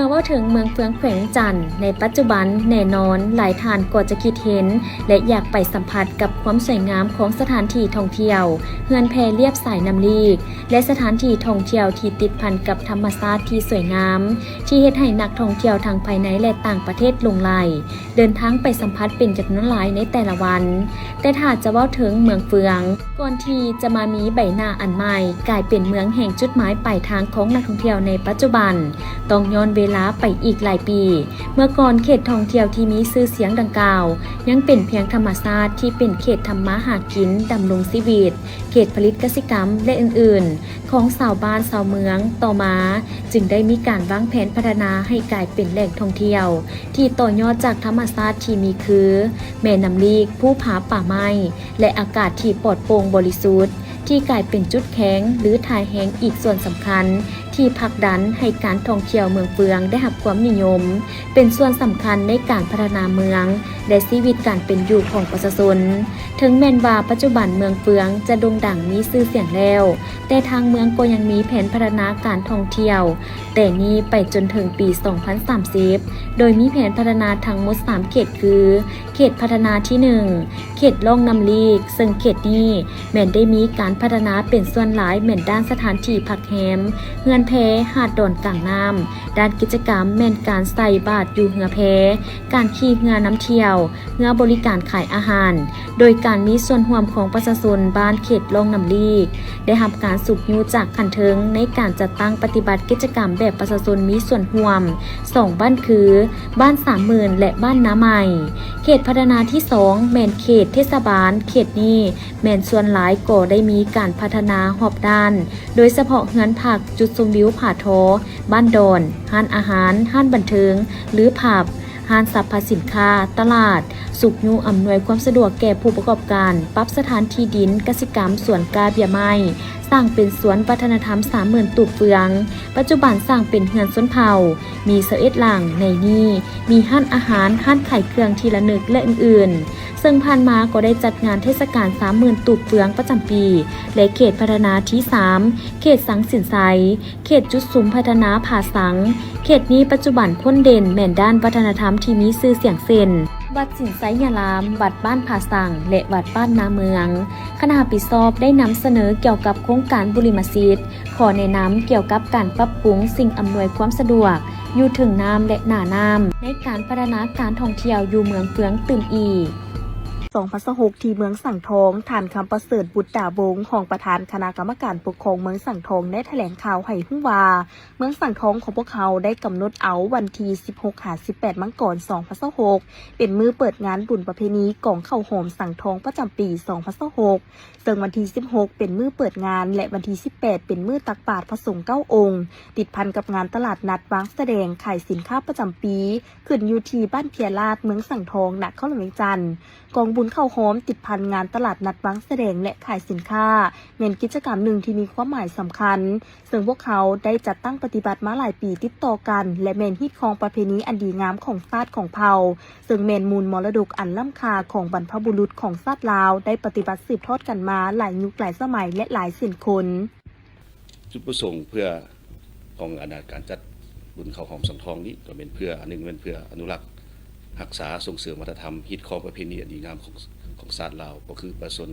ເມື່ອເວົ້າເຖິງເມືອງເຟືອງແຂວງວຽງຈັນໃນປັດຈຸບັນ, ແນ່ນອນຫຼາຍທ່ານກໍຈະຄິດເຫັນ ແລະ ຢາກໄປສຳຜັດກັບຄວາມສວຍງາມຂອງສະຖານທີ່ທ່ອງທ່ຽວ, ເຮືອນແພລຽບສາຍນ້ຳລີກ ແລະ ສະຖານທີ່ທ່ອງທ່ຽວທີ່ຕິດພັນກັບທຳມະຊາດທີ່ສວຍງາມ, ທີ່ເຮັດໃຫ້ນັກທ່ອງທ່ຽວທັງພາຍໃນ ແລະ ຕ່າງປະເທດຫຼົງໄຫຼ ເດີນທາງໄປສຳຜັດເປັນຈຳນວນຫຼາຍໃນແຕ່ລະວັນ. ແຕ່ຖ້າຈະເວົ້າເຖິງເມືອງເຟືອງ, ກ່ອນທີ່ຈະມາມີໃບໜ້າອັນໃໝ່, ກາຍເປັນເມືອງແຫ່ງຈຸດໝາຍປາຍທາງຂອງນັກທ່ອງທ່ຽວໃນປັດຈຸບັນ, ຕ້ອງຍ້ອນເວລາໄປອີກຫຼາຍປີ. ເມື່ອກ່ອນເຂດທ່ອງທ່ຽວທີ່ມີຊື່ສຽງດັ່ງກ່າວ ຍັງເປັນພຽງທຳມະຊາດທີ່ເປັນເຂດທຳມາຫາກິນ, ດຳລົງຊີວິດ, ເຂດຜະລິດກະສິກຳ ແລະ ອື່ນໆ ຂອງຊາວບ້ານຊາວເມືອງ, ຕໍ່ມາຈຶ່ງໄດ້ມີການວາງແຜນພັດທະນາໃຫ້ກາຍເປັນແຫຼ່ງທ່ອງທ່ຽວທີ່ຕໍ່ຍອດຈາກທຳມະຊາດທີ່ມີຄື ແມ່ນ້ຳລີກ, ພູຜາ, ປ່າໄມ້ ແລະ ອາກາດທີ່ປອດໂປ່ງບໍລິສຸດ, ທີ່ກາຍເປັນຈຸດແຂງ ຫຼື ທ່າແຮງອີກສ່ວນສຳຄັນ ທີ່ຜັກດັນໃຫ້ການທ່ອງທ່ຽວເມືອງເຟືອງໄດ້ຮັບຄວາມນິຍົມ, ເປັນສ່ວນສຳຄັນໃນການພັດທະນາເມືອງ ແລະ ຊີວິດການເປັນຢູ່ຂອງປະຊາຊົນ. ເຖິງແມ່ນວ່າປັດຈຸບັນເມືອງເຟືອງຈະໂດ່ງດັງມີຊື່ສຽງແລ້ວ, ແຕ່ທາງເມືອງກໍຍັງມີແຜນພັດທະນາການທ່ອງທ່ຽວ ແຕ່ນີ້ໄປຈົນເຖິງປີສອງພັນສາມສິບ ໂດຍມີແຜນພັດທະນາທັງໝົດສາມເຂດຄື ເຂດພັດທະນາທີໜຶ່ງ ເຂດລ່ອງນ້ຳລີກ, ເຊິ່ງເຂດນີ້ແມ່ນໄດ້ມີການພັດທະນາເປັນສ່ວນຫຼາຍແມ່ນດ້ານສະຖານທີ່ພັກແຮມ, ເຮືອນແພ, ຫາດດອນກາງນ້ຳ, ດ້ານກິດຈະກຳແມ່ນການໃສ່ບາດຢູ່ເຮືອແພ, ການຂີ່ເຮືອນຳທ່ຽວ, ເຮືອບໍລິການຂາຍອາຫານ, ໂດຍການມີສ່ວນຮ່ວມຂອງປະຊາຊົນບ້ານເຂດລ່ອງນ້ຳລີກ ໄດ້ຮັບການຊຸກຍູ້ຈາກຂັ້ນເທິງໃນການຈັດຕັ້ງປະຕິບັດກິດຈະກຳແບບປະຊາຊົນມີສ່ວນຮ່ວມສອງບ້ານຄື ບ້ານສາມໝື່ນ ແລະ ບ້ານນາໃໝ່. ເຂດພັດທະນາທີສອງແມ່ນເຂດເທດສະບານ, ເຂດນີ້ແມ່ນສ່ວນຫຼາຍກໍໄດ້ມີການພັດທະນາຮອບດ້ານ, ໂດຍສະເພາະເຮືອນພັກ, ຈຸດຊົມວິວຜາທໍ, ບ້ານດອນ, ຮ້ານອາຫານ, ຮ້ານບັນເທີງ ຫຼື ຜັບ, ຮ້ານສັບພະສິນຄ້າ, ຕະຫຼາດ, ຊຸກຍູ້ອຳນວຍຄວາມສະດວກແກ່ຜູ້ປະກອບການ, ປັບສະຖານທີ່ດິນກະສິກຳ, ສວນກ້າ, ເບ້ຍໄມ້, ສ້າງເປັນສວນວັດທະນະທຳສາມໝື່ນຕູບເຟືອງ, ປັດຈຸບັນສ້າງເປັນເຮືອນຊົນເຜົ່າ, ມີຊາວເອັດຫຼັງ, ໃນນີ້ມີຮ້ານອາຫານ, ຮ້ານຂາຍເຄື່ອງທີ່ລະນຶກ ແລະ ອື່ນໆ. ເຊິ່ງຜ່ານມາກໍໄດ້ຈັດງານເທດສະການສາມໝື່ນຕູບເຟືອງປະຈຳປີ ແລະ ເຂດພັດທະນາທີສາມ ເຂດສັງສິນໄຊ, ເຂດຈຸດສຸມພັດທະນາຜາສັງ. ເຂດນີ້ປັດຈຸບັນພົ້ນເດັ່ນແມ່ນດ້ານວັດທະນະທຳທີ່ມີຊື່ສຽງເຊັ່ນ ວັດສິນໄຊຍາລາມ, ວັດບ້ານຜາສັງ ແລະ ວັດບ້ານນາເມືອງ. ຄະນະຮັບຜິດຊອບໄດ້ນຳສະເໜີກ່ຽວກັບໂຄງການບຸລິມະສິດ, ຂໍແນະນຳກ່ຽວກັບການປັບປຸງສິ່ງອຳນວຍຄວາມສະດວກຢູ່ເທິງນ້ຳ ແລະ ໜ້ານ້ຳ ໃນການພັດທະນາການທ່ອງທ່ຽວຢູ່ເມືອງເຟືອງຕື່ມອີກ. ສອງພັນຊາວຫົກ ທີ່ເມືອງສັງທອງ, ທ່ານ ຄຳປະເສີດ ບຸດດາວົງ, ຮອງປະທານຄະນະກຳມະການປົກຄອງເມືອງສັງທອງ ໄດ້ຖະແຫຼງຂ່າວໃຫ້ຮູ້ວ່າ ເມືອງສັງທອງຂອງພວກເຮົາໄດ້ກຳນົດເອົາວັນທີສິບຫົກ ຫາ ສິບແປດ ມັງກອນ ສອງພັນຊາວຫົກ ເປັນມື້ເປີດງານບຸນປະເພນີກອງເຂົ້າຫອມສັງທອງປະຈຳປີ ສອງພັນຊາວຫົກ ເຊິ່ງວັນທີສິບຫົກ ເປັນມື້ເປີດງານ ແລະ ວັນທີສິບແປດ ເປັນມື້ຕັກບາດພະສົງເກົ້າອົງ, ຕິດພັນກັບງານຕະຫຼາດນັດວາງສະແດງຂາຍສິນຄ້າປະຈຳປີ ຂຶ້ນຢູ່ທີ່ບ້ານເພຍລາດ, ເມືອງສັງທອງ, ນະຄອນຫຼວງວຽງຈັນ. ກອງບຸນເຂົ້າຮອມຕິດພັນງານຕະຫຼາດນັດວາງສະແດງ ແລະ ຂາຍສິນຄ້າ ແມ່ນກິດຈະກຳໜຶ່ງທີ່ມີຄວາມໝາຍສຳຄັນ, ເຊິ່ງພວກເຮົາໄດ້ຈັດຕັ້ງປະຕິບັດມາຫຼາຍປີຕິດຕໍ່ກັນ ແລະ ແມ່ນຮີດຄອງປະເພນີອັນດີງາມຂອງຊາດຂອງເຜົ່າ, ເຊິ່ງແມ່ນມູນມໍລະດົກອັນລ້ຳຄ່າຂອງບັນພະບຸລຸດຂອງຊາດລາວ ໄດ້ປະຕິບັດສືບທອດກັນມາຫຼາຍຍຸກຫຼາຍສະໄໝ ແລະ ຫຼາຍເຊັ່ນຄົນ. ຈຸດປະສົງເພື່ອຂອງອັນນາການຈັດບຸນເຂົ້າຫອມສັງທອງນີ້ ກໍແມ່ນເພື່ອ ອັນໜຶ່ງແມ່ນເພື່ອອະນຸລັກ ຮັກສາ, ສົ່ງເສີມວັດທະນະທຳ, ຮີດຄອງປະເພນີອັນດີງາມຂອງ ຂອງຊາດລາວ, ກໍຄືປະຊາຊົນ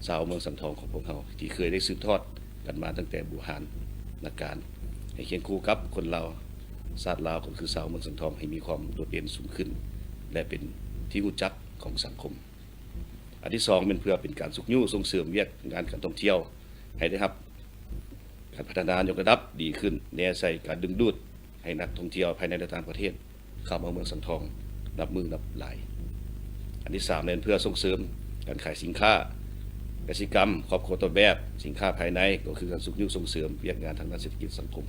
ຊາວເມືອງສັງທອງຂອງພວກເຮົາ ທີ່ເຄີຍໄດ້ສືບທອດກັນມາຕັ້ງແຕ່ບູຮານນະການ, ໃຫ້ຄຽງຄູ່ກັບຄົນລາວ, ຊາດລາວ ກໍຄືຊາວເມືອງສັງທອງ ໃຫ້ມີຄວາມໂດດເດັ່ນສູງຂຶ້ນ ແລະ ເປັນທີ່ຮູ້ຈັກຂອງສັງຄົມ. ອັນທີສອງແມ່ນເພື່ອເປັນການຊຸກຍູ້ສົ່ງເສີມວຽກງານການທ່ອງທ່ຽວ ໃຫ້ໄດ້ຮັບການພັດທະນາຍົກລະດັບດີຂຶ້ນ, ແນໃສ່ການດຶງດູດໃຫ້ນັກທ່ອງທ່ຽວພາຍໃນ ແລະ ຕ່າງປະເທດເຂົ້າມາເມືອງສັງທອງນັບມື້ນັບຫຼາຍ. ອັນທີສາມແມ່ນເພື່ອສົ່ງເສີມການຂາຍສິນຄ້າກະສິກຳຄອບຄົວຕົ້ນແບບ, ສິນຄ້າພາຍໃນ, ກໍຄືການຊຸກຍູ້ສົ່ງເສີມວຽກງານທາງດ້ານເສດຖະກິດສັງຄົມ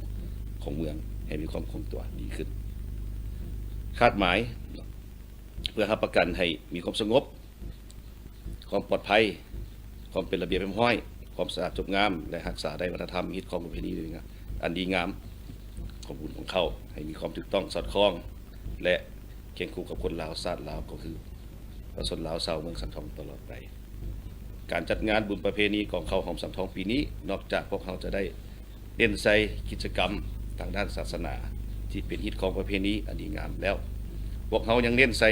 ຂອງເມືອງໃຫ້ມີຄວາມຄົງຕົວດີຂຶ້ນ. ຄາດໝາຍ ເພື່ອຮັບປະກັນໃຫ້ມີຄວາມສະຫງົບ, ຄວາມປອດໄພ, ຄວາມເປັນລະບຽບຮຽບຮ້ອຍ, ຄວາມສະອາດຈົບງາມ ແລະ ຮັກສາໄດ້ວັດທະນະທຳ, ຮີດຄອງປະເພນີອັນດີງາມຂອງບຸນຂອງເຂົ້າ ໃຫ້ມີຄວາມຖືກຕ້ອງສອດຄ່ອງ ແລະ ຄຽງຄູ່ກັບຄົນລາວ, ຊາດລາວ ກໍຄືປະຊາຊົນລາວຊາວເມືອງສັງທອງຕະຫຼອດໄປ. ການຈັດງານບຸນປະເພນີກອງເຂົ້າຫອມສັງທອງປີນີ້, ນອກຈາກພວກເຮົາຈະໄດ້ເນັ້ນໃສ່ກິດຈະກຳທາງດ້ານສາສະໜາ, ທີ່ເປັນຮີດຄອງປະເພນີອັນດີງາມແລ້ວ, ພວກເຮົາຍັງເນັ້ນໃສ່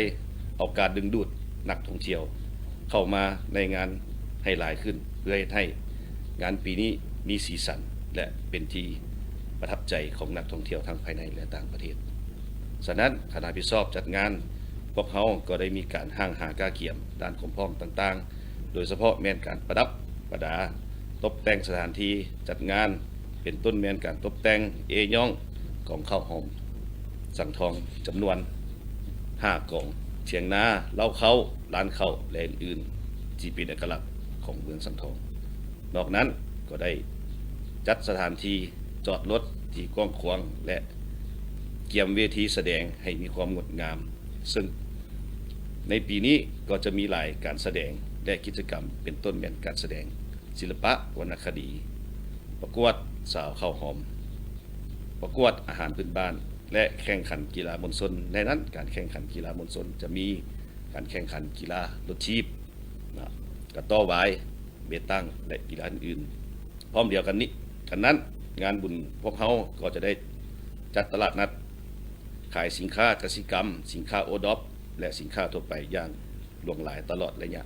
ເອົາການດຶງດູດນັກທ່ອງທ່ຽວເຂົ້າມາໃນງານໃຫ້ຫຼາຍຂຶ້ນ ເພື່ອເຮັດໃຫ້ງານປີນີ້ມີສີສັນ ແລະ ເປັນທີ່ປະທັບໃຈຂອງນັກທ່ອງທ່ຽວທັງພາຍໃນ ແລະ ຕ່າງປະເທດ. ສະນັ້ນ, ຄະນະຮັບຜິດຊອບຈັດງານ ພວກເຮົາກໍໄດ້ມີການຮ່າງຫາກະກຽມດ້ານຄວາມພ້ອມຕ່າງໆ, ໂດຍສະເພາະແມ່ນການປະດັບປະດາ ຕົບແຕ່ງສະຖານທີ່ຈັດງານ, ເປັນຕົ້ນແມ່ນການຕົບແຕ່ງເອ້ຍ້ອງກອງເຂົ້າຫອມສັງທອງຈຳນວນຫ້າກອງ, ຖຽງນາ, ເລົ້າເຂົ້າ, ລານເຂົ້າ ແລະ ອື່ນໆ ທີ່ເປັນເອກະລັກຂອງເມືອງສັງທອງ. ນອກນັ້ນກໍໄດ້ຈັດສະຖານທີ່ຈອດລົດທີ່ກວ້າງຂວາງ ແລະ ກຽມເວທີສະແດງໃຫ້ມີຄວາມງົດງາມ, ເຊິ່ງໃນປີນີ້ກໍຈະມີຫຼາຍການສະແດງ ແລະ ກິດຈະກຳ ເປັນຕົ້ນແມ່ນການສະແດງສິລະປະວັນນະຄະດີ, ປະກວດສາວເຂົ້າຫອມ, ປະກວດອາຫານພື້ນບ້ານ ແລະ ແຂ່ງຂັນກິລາມວນຊົນ. ໃນນັ້ນ, ການແຂ່ງຂັນກິລາມວນຊົນຈະມີການແຂ່ງຂັນກິລາລົດຖີບ, ນະ, ກະຕໍ້ຫວາຍ, ເບຕັງ ແລະ ກິລາອື່ນໆ. ພ້ອມດຽວກັນນີ້, ກັນນັ້ນ, ງານບຸນພວກເຮົາກໍຈະໄດ້ຈັດຕະຫຼາດນັດຂາຍສິນຄ້າກະສິກຳ, ສິນຄ້າໂອດອບ ແລະ ສິນຄ້າທົ່ວໄປຢ່າງຫຼວງຫຼາຍຕະຫຼອດໄລຍະ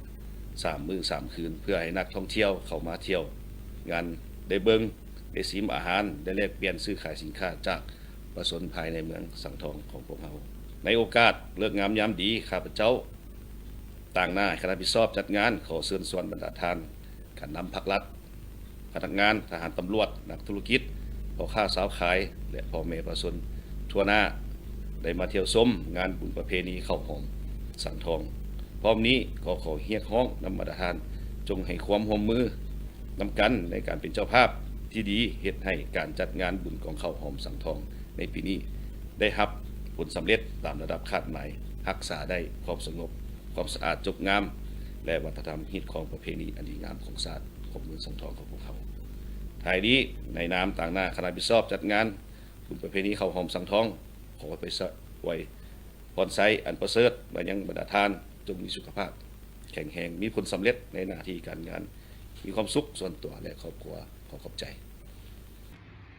ສາມມື້ສາມຄືນ, ເພື່ອໃຫ້ນັກທ່ອງທ່ຽວເຂົ້າມາທ່ຽວງານໄດ້ເບິ່ງ, ໄດ້ຊິມອາຫານ, ໄດ້ແລກປ່ຽນຊື້ຂາຍສິນຄ້າຈາກປະຊາຊົນພາຍໃນເມືອງສັງທອງຂອງພວກເຮົາ. ໃນໂອກາດເລີກງາມຍາມດີ, ຂ້າພະເຈົ້າ ຕາງໜ້າໃຫ້ຄະນະຮັບຜິດຊອບຈັດງານ ຂໍເຊີນຊວນບັນດາທ່ານການນຳພັກລັດ, ພະນັກງານ, ທະຫານ, ຕຳຫຼວດ, ນັກທຸລະກິດ, ພໍ່ຄ້າຊາວຂາຍ ແລະ ພໍ່ແມ່ປະຊາຊົນທົ່ວໜ້າ ໄດ້ມາທ່ຽວຊົມງານບຸນປະເພນີເຂົ້າຫອມສັງທອງ. ພ້ອມນີ້ກໍຂໍຮຽກຮ້ອງນຳບັນດາທ່ານ ຈົ່ງໃຫ້ຄວາມຮ່ວມມືນຳກັນໃນການເປັນເຈົ້າພາບທີ່ດີ, ເຮັດໃຫ້ການຈັດງານບຸນກອງເຂົ້າຫອມສັງທອງໃນປີນີ້ໄດ້ຮັບຜົນສຳເລັດຕາມລະດັບຄາດໝາຍ, ຮັກສາໄດ້ຄວາມສະຫງົບ, ຄວາມສະອາດຈົບງາມ ແລະ ວັດທະນະທຳຮີດຄອງປະເພນີອັນດີງາມຂອງຊາດ, ຂອງເມືອງສັງທອງຂອງພວກເຮົາ. ທ້າຍນີ້, ໃນນາມຕາງໜ້າຄະນະຮັບຜິດຊອບຈັດງານບຸນປະເພນີເຂົ້າຫອມສັງທອງ, ຂໍໄປສະ ອວຍພອນໄຊອັນປະເສີດມາຍັງບັນດາທ່ານ, ຈົ່ງມີສຸຂະພາບແຂງແຮງ, ມີຜົນສຳເລັດໃນໜ້າທີ່ການງານ, ມີຄວາມສຸກສ່ວນຕົວ ແລະ ຄອບຄົວ. ຂໍຂອບໃຈ.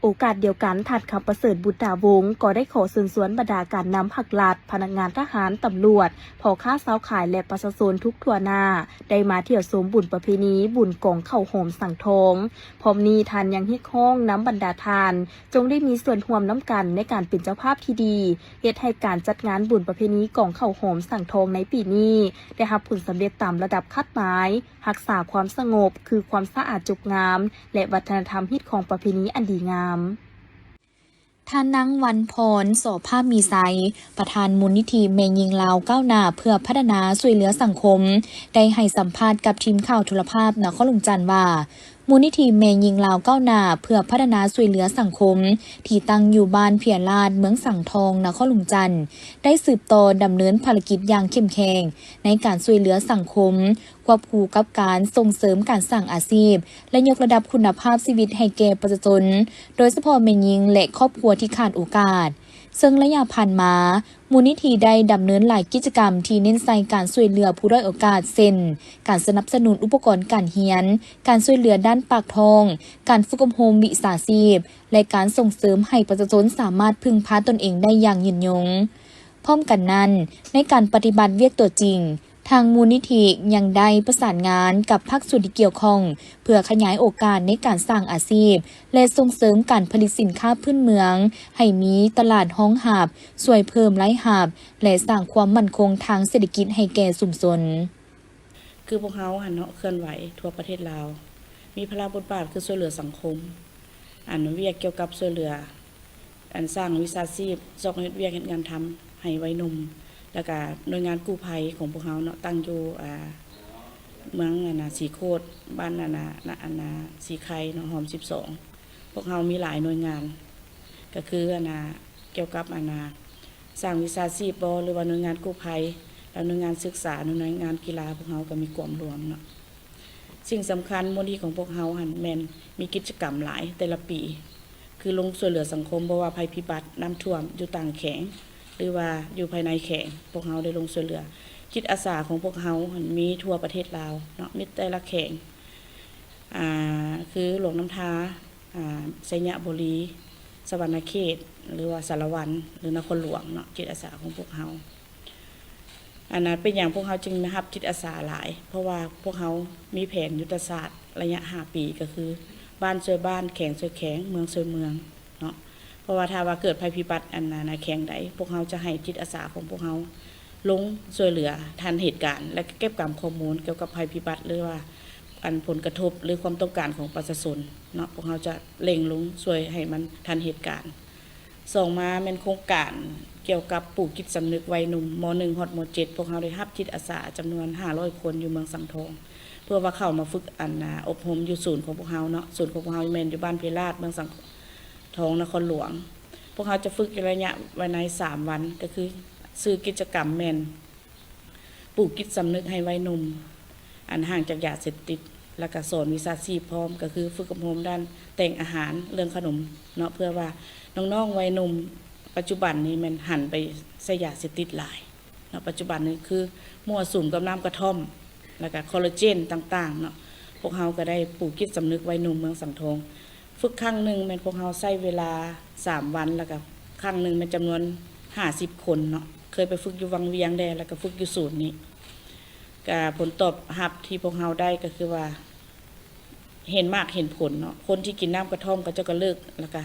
ໂອກາດດຽວກັນ, ທ່ານ ຄຳປະເສີດ ບຸດຕາວົງ ກໍໄດ້ຂໍເຊີນຊວນບັນດາການນຳພັກລັດ, ພະນັກງານທະຫານ, ຕຳຫຼວດ, ພໍ່ຄ້າຊາວຂາຍ ແລະ ປະຊາຊົນທຸກທົ່ວໜ້າ ໄດ້ມາທ່ຽວຊົມບຸນປະເພນີບຸນກອງເຂົ້າຫອມສັງທອງ. ພ້ອມນີ້, ທ່ານຍັງຮຽກຮ້ອງນຳບັນດາທ່ານ ຈົ່ງໄດ້ມີສ່ວນຮ່ວມນຳກັນໃນການເປັນເຈົ້າພາບທີ່ດີ, ເຮັດໃຫ້ການຈັດງານບຸນປະເພນີກອງເຂົ້າຫອມສັງທອງໃນປີນີ້ ໄດ້ຮັບຜົນສຳເລັດຕາມລະດັບຄາດໝາຍ, ຮັກສາຄວາມສະຫງົບ, ຄືຄວາມສະອາດຈົບງາມ ແລະ ວັດທະນະທຳຮີດຄອງປະເພນີອັນດີງາມ. ທ່ານ ນາງ ວັນພອນ ສໍພາມີໄຊ ປະທານມູນນິທິແມ່ຍິງລາວກ້າວໜ້າເພື່ອພັດທະນາຊ່ວຍເຫຼືອສັງຄົມ ໄດ້ໃຫ້ສຳພາດກັບທີມຂ່າວໂທລະພາບນະຄອນຫຼວງຈັນວ່າ, ມູນນິທິແມ່ຍິງລາວກ້າວໜ້າເພື່ອພັດທະນາຊ່ວຍເຫຼືອສັງຄົມ ທີ່ຕັ້ງຢູ່ບ້ານເພຍລາດ ເມືອງສັງທອງ ນະຄອນຫຼວງຈັນ ໄດ້ສືບຕໍ່ດຳເນີນພາລະກິດຢ່າງເຂັ້ມແຂງ ໃນການຊ່ວຍເຫຼືອສັງຄົມ ຄວບຄູ່ກັບການສົ່ງເສີມການສ້າງອາຊີບ ແລະ ຍົກລະດັບຄຸນນະພາບຊີວິດໃຫ້ແກ່ປະຊາຊົນ, ໂດຍສະເພາະແມ່ຍິງ ແລະ ຄອບຄົວທີ່ຂາດໂອກາດ. ເຊິ່ງໄລຍະຜ່ານມາ, ມູນນິທິໄດ້ດຳເນີນຫຼາຍກິດຈະກຳທີ່ເນັ້ນໃສ່ການຊ່ວຍເຫຼືອຜູ້ດ້ອຍໂອກາດ ເຊັ່ນ ການສະໜັບສະໜູນອຸປະກອນການຮຽນ, ການຊ່ວຍເຫຼືອດ້ານປາກທ້ອງ, ການຝຶກອົບຮົມວິຊາຊີບ ແລະ ການສົ່ງເສີມໃຫ້ປະຊາຊົນສາມາດເພິ່ງພາຕົນເອງໄດ້ຢ່າງຍືນຍົງ. ພ້ອມກັນນັ້ນ, ໃນການປະຕິບັດວຽກຕົວຈິງ, ທາງມູນນິທິຍັງໄດ້ປະສານງານກັບພາກສ່ວນທີ່ກ່ຽວຂ້ອງ ເພື່ອຂະຫຍາຍໂອກາດໃນການສ້າງອາຊີບ ແລະ ສົ່ງເສີມການຜະລິດສິນຄ້າພື້ນເມືອງໃຫ້ມີຕະຫຼາດຮອງຮັບ, ຊ່ວຍເພີ່ມລາຍຮັບ ແລະ ສ້າງຄວາມໝັ້ນຄົງທາງເສດຖະກິດໃຫ້ແກ່ຊຸມຊົນ. ຄືພວກເຮົາຫັ້ນເນາະ ເຄື່ອນໄຫວທົ່ວປະເທດລາວ, ມີພາລະບົດບາດຄືຊ່ວຍເຫຼືອສັງຄົມ, ອັນວຽກກ່ຽວກັບຊ່ວຍເຫຼືອ ອັນສ້າງວິຊາຊີບ, ຊອກເຮັດວຽກເຮັດງານທຳໃຫ້ໄວໜຸ່ມ, ແລ້ວກະໜ່ວຍງານກູ້ໄພຂອງພວກເຮົາເນາະ ຕັ້ງຢູ່ ອ່າ ເມືອງ ອັນນະ ສີໂຄດ, ບ້ານ ອັນນະ ນະ ອັນນະ ສີໄຄເນາະ, ຫອມສິບສອງ. ພວກເຮົາມີຫຼາຍໜ່ວຍງານ ກໍຄື ອັນນະ ກ່ຽວກັບ ອັນນະ ສ້າງວິຊາຊີບບໍ ຫຼືວ່າໜ່ວຍງານກູ້ໄພ ແລ້ວໜ່ວຍງານສຶກສາ ແລະ ໜ່ວຍງານກິລາ ພວກເຮົາກໍມີກວມລວມເນາະ. ສິ່ງສຳຄັນ ມູນນິທິຂອງພວກເຮົາຫັ້ນແມ່ນມີກິດຈະກຳຫຼາຍແຕ່ລະປີ ຄືລົງຊ່ວຍເຫຼືອສັງຄົມ ບໍ່ວ່າໄພພິບັດນ້ຳຖ້ວມຢູ່ຕ່າງແຂວງ ຫຼືວ່າຢູ່ພາຍໃນແຂວງ ພວກເຮົາໄດ້ລົງຊ່ວຍເຫຼືອ. ຈິດອາສາຂອງພວກເຮົາຫັ້ນມີທົ່ວປະເທດລາວເນາະ ມີແຕ່ລະແຂວງ ອ່າ ຄືຫຼວງນ້ຳທາ, ອ່າ ໄຊຍະບູລີ, ສະຫວັນນະເຂດ ຫຼືວ່າສາລະວັນ ຫຼືນະຄອນຫຼວງເນາະ ຈິດອາສາຂອງພວກເຮົາ. ອັນນັ້ນເປັນຫຍັງພວກເຮົາຈຶ່ງຮັບຈິດອາສາຫຼາຍ? ເພາະວ່າພວກເຮົາມີແຜນຍຸດທະສາດໄລຍະຫ້າປີ ກໍຄືບ້ານຊ່ວຍບ້ານ, ແຂວງຊ່ວຍແຂວງ, ເມືອງຊ່ວຍເມືອງເນາະ. ເພາະວ່າຖ້າວ່າເກີດໄພພິບັດອັນນັ້ນນະ ແຂວງໃດ ພວກເຮົາຈະໃຫ້ຈິດອາສາຂອງພວກເຮົາລົງຊ່ວຍເຫຼືອທັນເຫດການ ແລະ ເກັບກຳຂໍ້ມູນກ່ຽວກັບໄພພິບັດ ຫຼືວ່າອັນຜົນກະທົບ ຫຼືຄວາມຕ້ອງການຂອງປະຊາຊົນເນາະ. ພວກເຮົາຈະເລັ່ງລົງຊ່ວຍໃຫ້ມັນທັນເຫດການ. ສອງມາແມ່ນໂຄງການກ່ຽວກັບປູກຈິດສຳນຶກໄວໜຸ່ມ ມໍໜຶ່ງ ຮອດ ມໍເຈັດ ພວກເຮົາໄດ້ຮັບຈິດອາສາຈຳນວນຫ້າຮ້ອຍຄົນຢູ່ເມືອງສັງທອງ ເພື່ອວ່າເຂົ້າມາຝຶກອັນ ອົບຮົມຢູ່ສູນຂອງພວກເຮົາເນາະ. ສູນຂອງພວກເຮົາແມ່ນຢູ່ບ້ານເພລາດ ເມືອງສັງທອງ ນະຄອນຫຼວງ. ພວກເຮົາຈະຝຶກຢູ່ໄລຍະໄວໃນສາມວັນ ກໍຄືຊື່ກິດຈະກຳແມ່ນ ປູກຈິດສຳນຶກໃຫ້ໄວໜຸ່ມ ອັນຫ່າງຈາກຢາເສບຕິດ ແລ້ວກະສອນວິຊາຊີບພ້ອມ ກໍຄືຝຶກອົບຮົມດ້ານແຕ່ງອາຫານ ເລື່ອງຂະໜົມເນາະ ເພື່ອວ່ານ້ອງໆໄວໜຸ່ມປັດຈຸບັນນີ້ແມ່ນຫັນໄປໃສ່ຢາເສບຕິດຫຼາຍເນາະ. ປັດຈຸບັນນີ້ຄືມົ້ວສຸມກັບນ້ຳກະທ່ອມ ແລ້ວກະຄໍລາເຈນຕ່າງໆເນາະ. ພວກເຮົາກໍໄດ້ປູກຈິດສຳນຶກໄວໜຸ່ມເມືອງສັງທອງ ຝຶກຄັ້ງໜຶ່ງແມ່ນພວກເຮົາໃຊ້ເວລາສາມວັນ ແລ້ວກະຄັ້ງໜຶ່ງແມ່ນຈຳນວນຫ້າສິບຄົນເນາະ. ເຄີຍໄປຝຶກຢູ່ວັງວຽງແດ່ ແລ້ວກະຝຶກຢູ່ສູນນີ້ ກະຜົນຕອບຮັບທີ່ພວກເຮົາໄດ້ກໍຄືວ່າເຫັນໝາກເຫັນຜົນເນາະ. ຄົນທີ່ກິນນ້ຳກະທ່ອມເຂົາເຈົ້າກໍເລີກ ແລ້ວກະ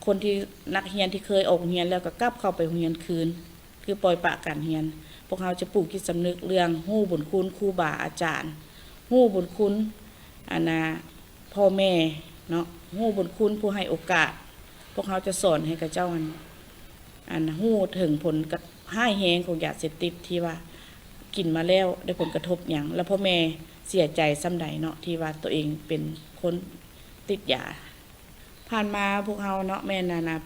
ຄົນທີ່ ນັກຮຽນທີ່ເຄີຍອອກໂຮງຮຽນແລ້ວກໍກັບເຂົ້າໄປໂຮງຮຽນຄືນ ຄືປ່ອຍປະການຮຽນ. ພວກເຮົາຈະປູກຈິດສຳນຶກເລື່ອງຮູ້ບຸນຄຸນຄູບາອາຈານ, ຮູ້ບຸນຄຸນ ອັນນ່າ ພໍ່ແມ່ເນາະ, ຮູ້ບຸນຄຸນຜູ້ໃຫ້ໂອກາດ. ພວກເຮົາຈະສອນໃຫ້ເຂົາເຈົ້າ ອັນ ອັນຮູ້ເຖິງຜົນກະ ຮ້າຍແຮງຂອງຢາເສບຕິດທີ່ວ່າກິນມາແລ້ວໄດ້ຜົນກະທົບຫຍັງ ແລະ ພໍ່ແມ່ເສຍໃຈສ່ຳໃດເນາະ ທີ່ວ່າຕົວເອງເປັນຄົນຕິດຢາ. ຜ່ານມາພວກເຮົາເນາະ ແມ່ນ ອັນນ່າ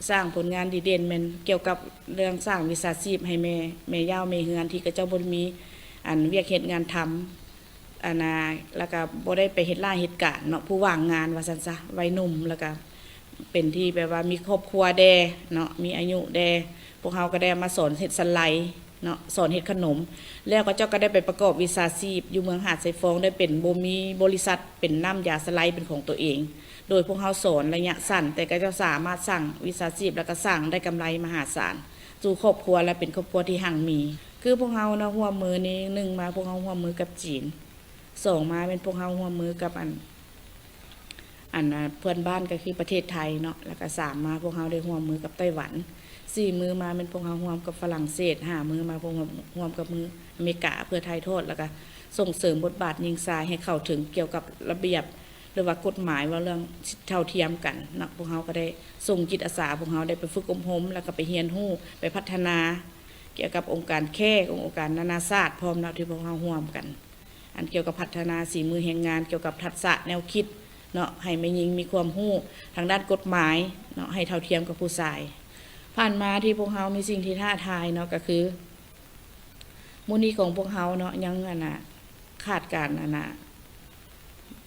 ສ້າງຜົນງານດີເດັ່ນ ແມ່ນກ່ຽວກັບເລື່ອງສ້າງວິຊາຊີບໃຫ້ແມ່ ແມ່ເຍົາແມ່ເຮືອນ ທີ່ເຂົາເຈົ້າບໍ່ໄດ້ມີ ອັນ ວຽກເຮັດງານທຳ ອັນນ່າ ແລ້ວກະບໍ່ໄດ້ໄປເຮັດລາເຮັດການເນາະ ຜູ້ວ່າງງານວ່າຊັ້ນຊະ ໄວໜຸ່ມ ແລ້ວກະເປັນທີ່ແບບວ່າມີຄອບຄົວແດ່ເນາະ ມີອາຍຸແດ່ ພວກເຮົາກະໄດ້ເອົາມາສອນເຮັດສະໄລເນາະ ສອນເຮັດຂະໜົມ ແລ້ວເຂົາເຈົ້າກະໄດ້ໄປປະກອບວິຊາຊີບຢູ່ເມືອງຫາດຊາຍຟອງ ໄດ້ເປັນ ບໍ່ມີບໍລິສັດ ເປັນນ້ຳຢາສະໄລເປັນຂອງຕົວເອງ ໂດຍພວກເຮົາສອນໄລຍະສັ້ນ ແຕ່ເຂົາເຈົ້າສາມາດສ້າງວິຊາຊີບ ແລ້ວກະສ້າງໄດ້ກຳໄລມະຫາສານສູ່ຄອບຄົວ ແລະ ເປັນຄອບຄົວທີ່ຮັ່ງມີ. ຄືພວກເຮົາເນາະ ຮ່ວມມືນີ້ ໜຶ່ງມາພວກເຮົາຮ່ວມມືກັບຈີນ, ສອງມາແມ່ນພວກເຮົາຮ່ວມມືກັບ ອັນ ອັນ ອາ ເພື່ອນບ້ານກໍຄືປະເທດໄທເນາະ ແລ້ວກໍສາມມາພວກເຮົາໄດ້ຮ່ວມມືກັບໄຕ້ຫວັນ, ສີ່ມືມາແມ່ນພວກເຮົາຮ່ວມກັບຝຣັ່ງເສດ, ຫ້າມືມາພວກເຮົາຮ່ວມກັບມືອາເມລິກາ ເພື່ອຖ່າຍທອດ ແລ້ວກໍສົ່ງເສີມບົດບາດຍິງຊາຍໃຫ້ເຂົ້າເຖິງກ່ຽວກັບລະບຽບ ຫຼືວ່າກົດໝາຍ ເວົ້າເລື່ອງສິດເທົ່າທຽມກັນເນາະ. ພວກເຮົາກໍໄດ້ສົ່ງຈິດອາສາ ພວກເຮົາໄດ້ໄປຝຶກອົບຮົມ ແລ້ວກໍໄປຮຽນຮູ້ ໄປພັດທະນາ ກ່ຽວກັບອົງການແຄ ອົງການນານາຊາດພ້ອມເນາະ ທີ່ພວກເຮົາຮ່ວມກັນ ອັນກ່ຽວກັບພັດທະນາສີມືແຮງງານ, ກ່ຽວກັບທັກສະແນວຄິດເນາະ ໃຫ້ແມ່ຍິງມີຄວາມຮູ້ທາງດ້ານກົດໝາຍເນາະ ໃຫ້ເທົ່າທຽມກັບຜູ້ຊາຍ. ຜ່ານມາທີ່ພວກເຮົາມີສິ່ງທີ່ທ້າທາຍເນາະ ກໍຄື ມື້ນີ້ຂອງພວກເຮົາເນາະ ຍັງ ອັນນ່າ ຂາດການ ອັນນ່າ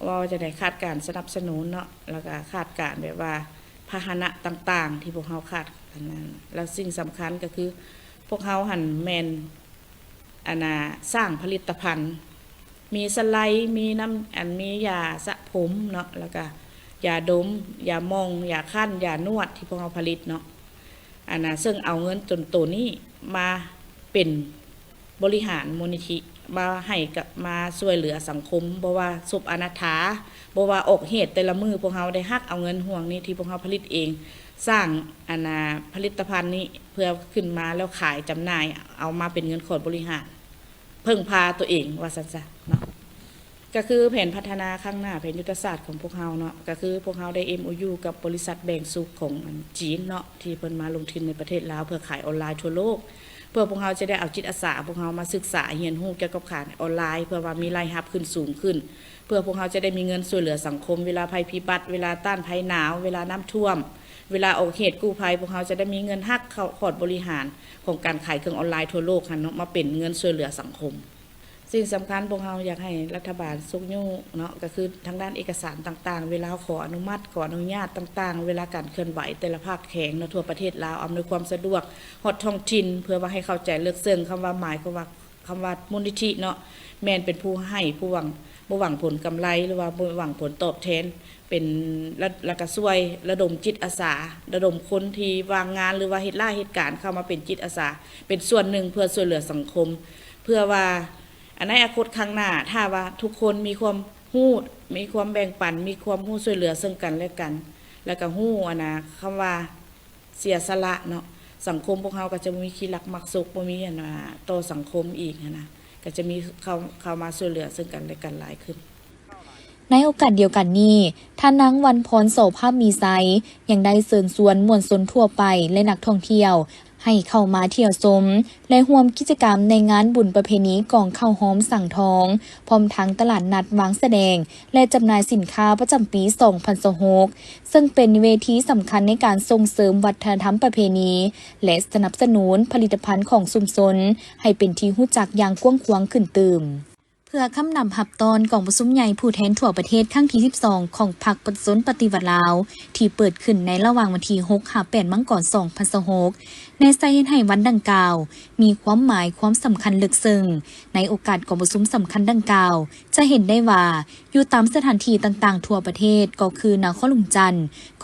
ເວົ້າວ່າຈັ່ງໃດ ຂາດການສະໜັບສະໜູນເນາະ ແລ້ວກະຂາດການແບບວ່າພາຫະນະຕ່າງໆ ທີ່ພວກເຮົາຂາດ ອັນນັ້ນ ແລ້ວສິ່ງສຳຄັນກໍຄື ພວກເຮົາຫັ້ນແມ່ນ ອັນນ່າ ສ້າງຜະລິດຕະພັນ ມີສະໄລ ມີນ້ຳ ອັນ ມີຢາສະຜົມເນາະ ແລ້ວກະຢາດົມ ຢາໝ່ອງ ຢາຄັ້ນ ຢານວດ ທີ່ພວກເຮົາຜະລິດເນາະ ອັນນ່າ ເຊິ່ງເອົາເງິນຕົນໂຕນີ້ມາເປັນບໍລິຫານມູນນິທິ ມາໃຫ້ກັບ ມາຊ່ວຍເຫຼືອສັງຄົມ ບໍ່ວ່າສົບອະນາດຖາ ບໍ່ວ່າອອກເຫດແຕ່ລະມື້ ພວກເຮົາໄດ້ຮັກເອົາເງິນຫ່ວງນີ້ທີ່ພວກເຮົາຜະລິດເອງ ສ້າງ ອັນນ່າ ຜະລິດຕະພັນນີ້ ເພື່ອຂຶ້ນມາແລ້ວຂາຍຈຳໜ່າຍ ເອົາມາເປັນເງິນຂອງບໍລິຫານ ເພິ່ງພາຕົວເອງວ່າຊັ້ນຊະເນາະ. ກະຄືແຜນພັດທະນາຄັ້ງໜ້າ ແຜນຍຸດທະສາດຂອງພວກເຮົາເນາະ ກະຄືພວກເຮົາໄດ້ເອັມໂອຢູກັບບໍລິສັດແບງສຸກຂອງ ອັນ ຈີນເນາະ ທີ່ເພິ່ນມາລົງທຶນໃນປະເທດລາວ ເພື່ອຂາຍອອນລາຍທົ່ວໂລກ ເພື່ອພວກເຮົາຈະໄດ້ເອົາຈິດອາສາພວກເຮົາມາສຶກສາຮຽນຮູ້ກ່ຽວກັບຂາຍອອນລາຍ ເພື່ອວ່າມີລາຍຮັບຂຶ້ນສູງຂຶ້ນ ເພື່ອພວກເຮົາຈະໄດ້ມີເງິນຊ່ວຍເຫຼືອສັງຄົມ ເວລາໄພພິບັດ ເວລາຕ້ານໄພໜາວ ເວລານ້ຳຖ້ວມ ເວລາອອກເຫດກູ້ໄພ ພວກເຮົາຈະໄດ້ມີເງິນຫັກເຂົ້າຂອດບໍລິຫານຂອງການຂາຍເຄື່ອງອອນລາຍທົ່ວໂລກຫັ້ນເນາະ ມາເປັນເງິນຊ່ວຍເຫຼືອສັງຄົມ. ສິ່ງສຳຄັນພວກເຮົາຢາກໃຫ້ລັດຖະບານຊຸກຍູ້ເນາະ ກໍຄືທາງດ້ານເອກະສານຕ່າງໆ ເວລາເຮົາຂໍອະນຸມັດ ຂໍອະນຸຍາດຕ່າງໆ ເວລາການເຄື່ອນໄຫວແຕ່ລະພາກແຂວງເນາະ ທົ່ວປະເທດລາວ ອຳນວຍຄວາມສະດວກຮອດທ້ອງຖິ່ນ ເພື່ອວ່າໃຫ້ເຂົ້າໃຈເລິກເຊິ່ງ ຄຳວ່າ ໝາຍຄວາມວ່າ ຄຳວ່າມູນນິທິເນາະ ແມ່ນເປັນຜູ້ໃຫ້ ຜູ້ຫວັງ ບໍ່ຫວັງຜົນກຳໄລ ຫຼືວ່າບໍ່ຫວັງຜົນຕອບແທນ ເປັນ ລະ ລະກະຊ່ວຍລະດົມຈິດອາສາ ລະດົມຄົນທີ່ວ່າງງານ ຫຼືວ່າເຮັດລາເຮັດການເຂົ້າມາເປັນຈິດອາສາ ເປັນສ່ວນໜຶ່ງເພື່ອຊ່ວຍເຫຼືອສັງຄົມ ເພື່ອວ່າ ອະ ໃນອະນາຄົດຂ້າງໜ້າ ຖ້າວ່າທຸກຄົນມີຄວາມຮູ້ ມີຄວາມແບ່ງປັນ ມີຄວາມຮູ້ຊ່ວຍເຫຼືອເຊິ່ງກັນແລະກັນ ແລ້ວກະຮູ້ ອັນນາ ຄຳວ່າ ເສຍສະຫຼະເນາະ ສັງຄົມພວກເຮົາກໍຈະບໍ່ມີຂີ້ລັກມັກສົກ ບໍ່ມີອັນວ່າຕໍ່ສັງຄົມອີກຫັ້ນນະ ກໍຈະມີເຂົ້າ ເຂົ້າມາຊ່ວຍເຫຼືອເຊິ່ງກັນແລະກັນຫຼາຍຂຶ້ນ. ໃນໂອກາດດຽວກັນນີ້, ທ່ານນາງ ວັນພອນ ສໍພາບມີໄຊ ຍັງໄດ້ເຊີນຊວນມວນຊົນທົ່ວໄປ ແລະ ນັກທ່ອງທ່ຽວ ໃຫ້ເຂົ້າມາທ່ຽວຊົມ ແລະ ຮ່ວມກິດຈະກຳໃນງານບຸນປະເພນີກອງເຂົ້າຫອມສັງທອງ, ພ້ອມທັງຕະຫຼາດນັດວາງສະແດງ ແລະ ຈຳໜ່າຍສິນຄ້າປະຈຳປີສອງພັນຊາວຫົກ ເຊິ່ງເປັນເວທີສຳຄັນໃນການສົ່ງເສີມວັດທະນະທຳປະເພນີ ແລະ ສະໜັບສະໜູນຜະລິດຕະພັນຂອງຊຸມຊົນ ໃຫ້ເປັນທີ່ຮູ້ຈັກຢ່າງກວ້າງຂວາງຂຶ້ນຕື່ມ. ເພື່ອຄ້ຳນຳຮັບຕ້ອນກອງປະຊຸມໃຫຍ່ຜູ້ແທນທົ່ວປະເທດຄັ້ງທີສິບສອງ ຂອງພັກປະຊາຊົນປະຕິວັດລາວ ທີ່ເປີດຂຶ້ນໃນລະຫວ່າງວັນທີຫົກຫາແປດມັງກອນສອງພັນຊາວຫົກ ແນໃສ່ເຮັດໃຫ້ວັນດັ່ງກ່າວມີຄວາມໝາຍຄວາມສຳຄັນເລິກເຊິ່ງ. ໃນໂອກາດກອງປະຊຸມສຳຄັນດັ່ງກ່າວ ຈະເຫັນໄດ້ວ່າ ຢູ່ຕາມສະຖານທີ່ຕ່າງໆທົ່ວປະເທດ ກໍຄືນະຄອນຫຼວງວຽງຈັນ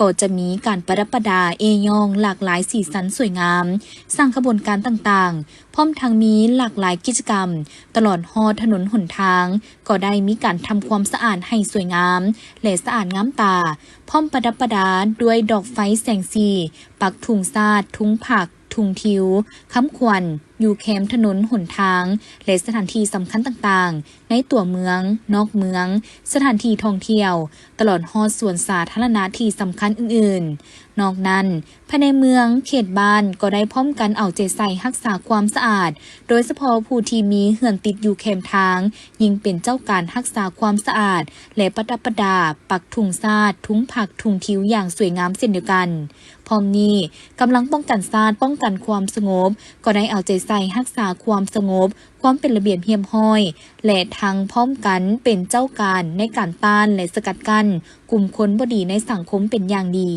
ກໍຈະມີການປະດັບປະດາເອ້ຍ້ອງຫຼາກຫຼາຍສີສັນສວຍງາມ, ສ້າງຂະບວນການຕ່າງໆ, ພ້ອມທັງມີຫຼາກຫຼາຍກິດຈະກຳ ຕະຫຼອດຮອດຖະໜົນຫົນທາງ ກໍໄດ້ມີການທຳຄວາມສະອາດໃຫ້ສວຍງາມ ແລະ ສະອາດງາມຕາ, ພ້ອມປະດັບປະດາດ້ວຍດອກໄຟແສງສີ, ປັກທຸງຊາດ, ທຸງຜັກ, ທຸງທິວ, ຄຳຂວັນ ຢູ່ແຄມຖະໜົນຫົນທາງ ແລະ ສະຖານທີ່ສຳຄັນຕ່າງໆ ໃນຕົວເມືອງ, ນອກເມືອງ, ສະຖານທີ່ທ່ອງທ່ຽວ, ຕະຫຼອດຮອດສວນສາທາລະນະທີ່ສຳຄັນອື່ນໆ. ນອກນັ້ນ, ພາຍໃນເມືອງ, ເຂດບ້ານ ກໍໄດ້ພ້ອມກັນເອົາໃຈໃສ່ຮັກສາຄວາມສະອາດ, ໂດຍສະເພາະຜູ້ທີ່ມີເຮືອນຕິດຢູ່ແຄມທາງ ຍິ່ງເປັນເຈົ້າການຮັກສາຄວາມສະອາດ ແລະ ປະດັບປະດາ ປັກທຸງຊາດ, ທຸງຜັກ, ທຸງທິວຢ່າງສວຍງາມເຊັ່ນດຽວກັນ. ພ້ອມນີ້, ກຳລັງປ້ອງກັນຊາດ, ປ້ອງກັນຄວາມສະຫງົບ ກໍໄດ້ເອົາໃຈໃສ່ຮັກສາຄວາມສະຫງົບ, ຄວາມເປັນລະບຽບຮຽບຮ້ອຍ ແລະ ທັງພ້ອມກັນເປັນເຈົ້າການໃນການຕ້ານ ແລະ ສະກັດກັ້ນກຸ່ມຄົນບໍ່ດີໃນສັງຄົມເປັນຢ່າງດີ.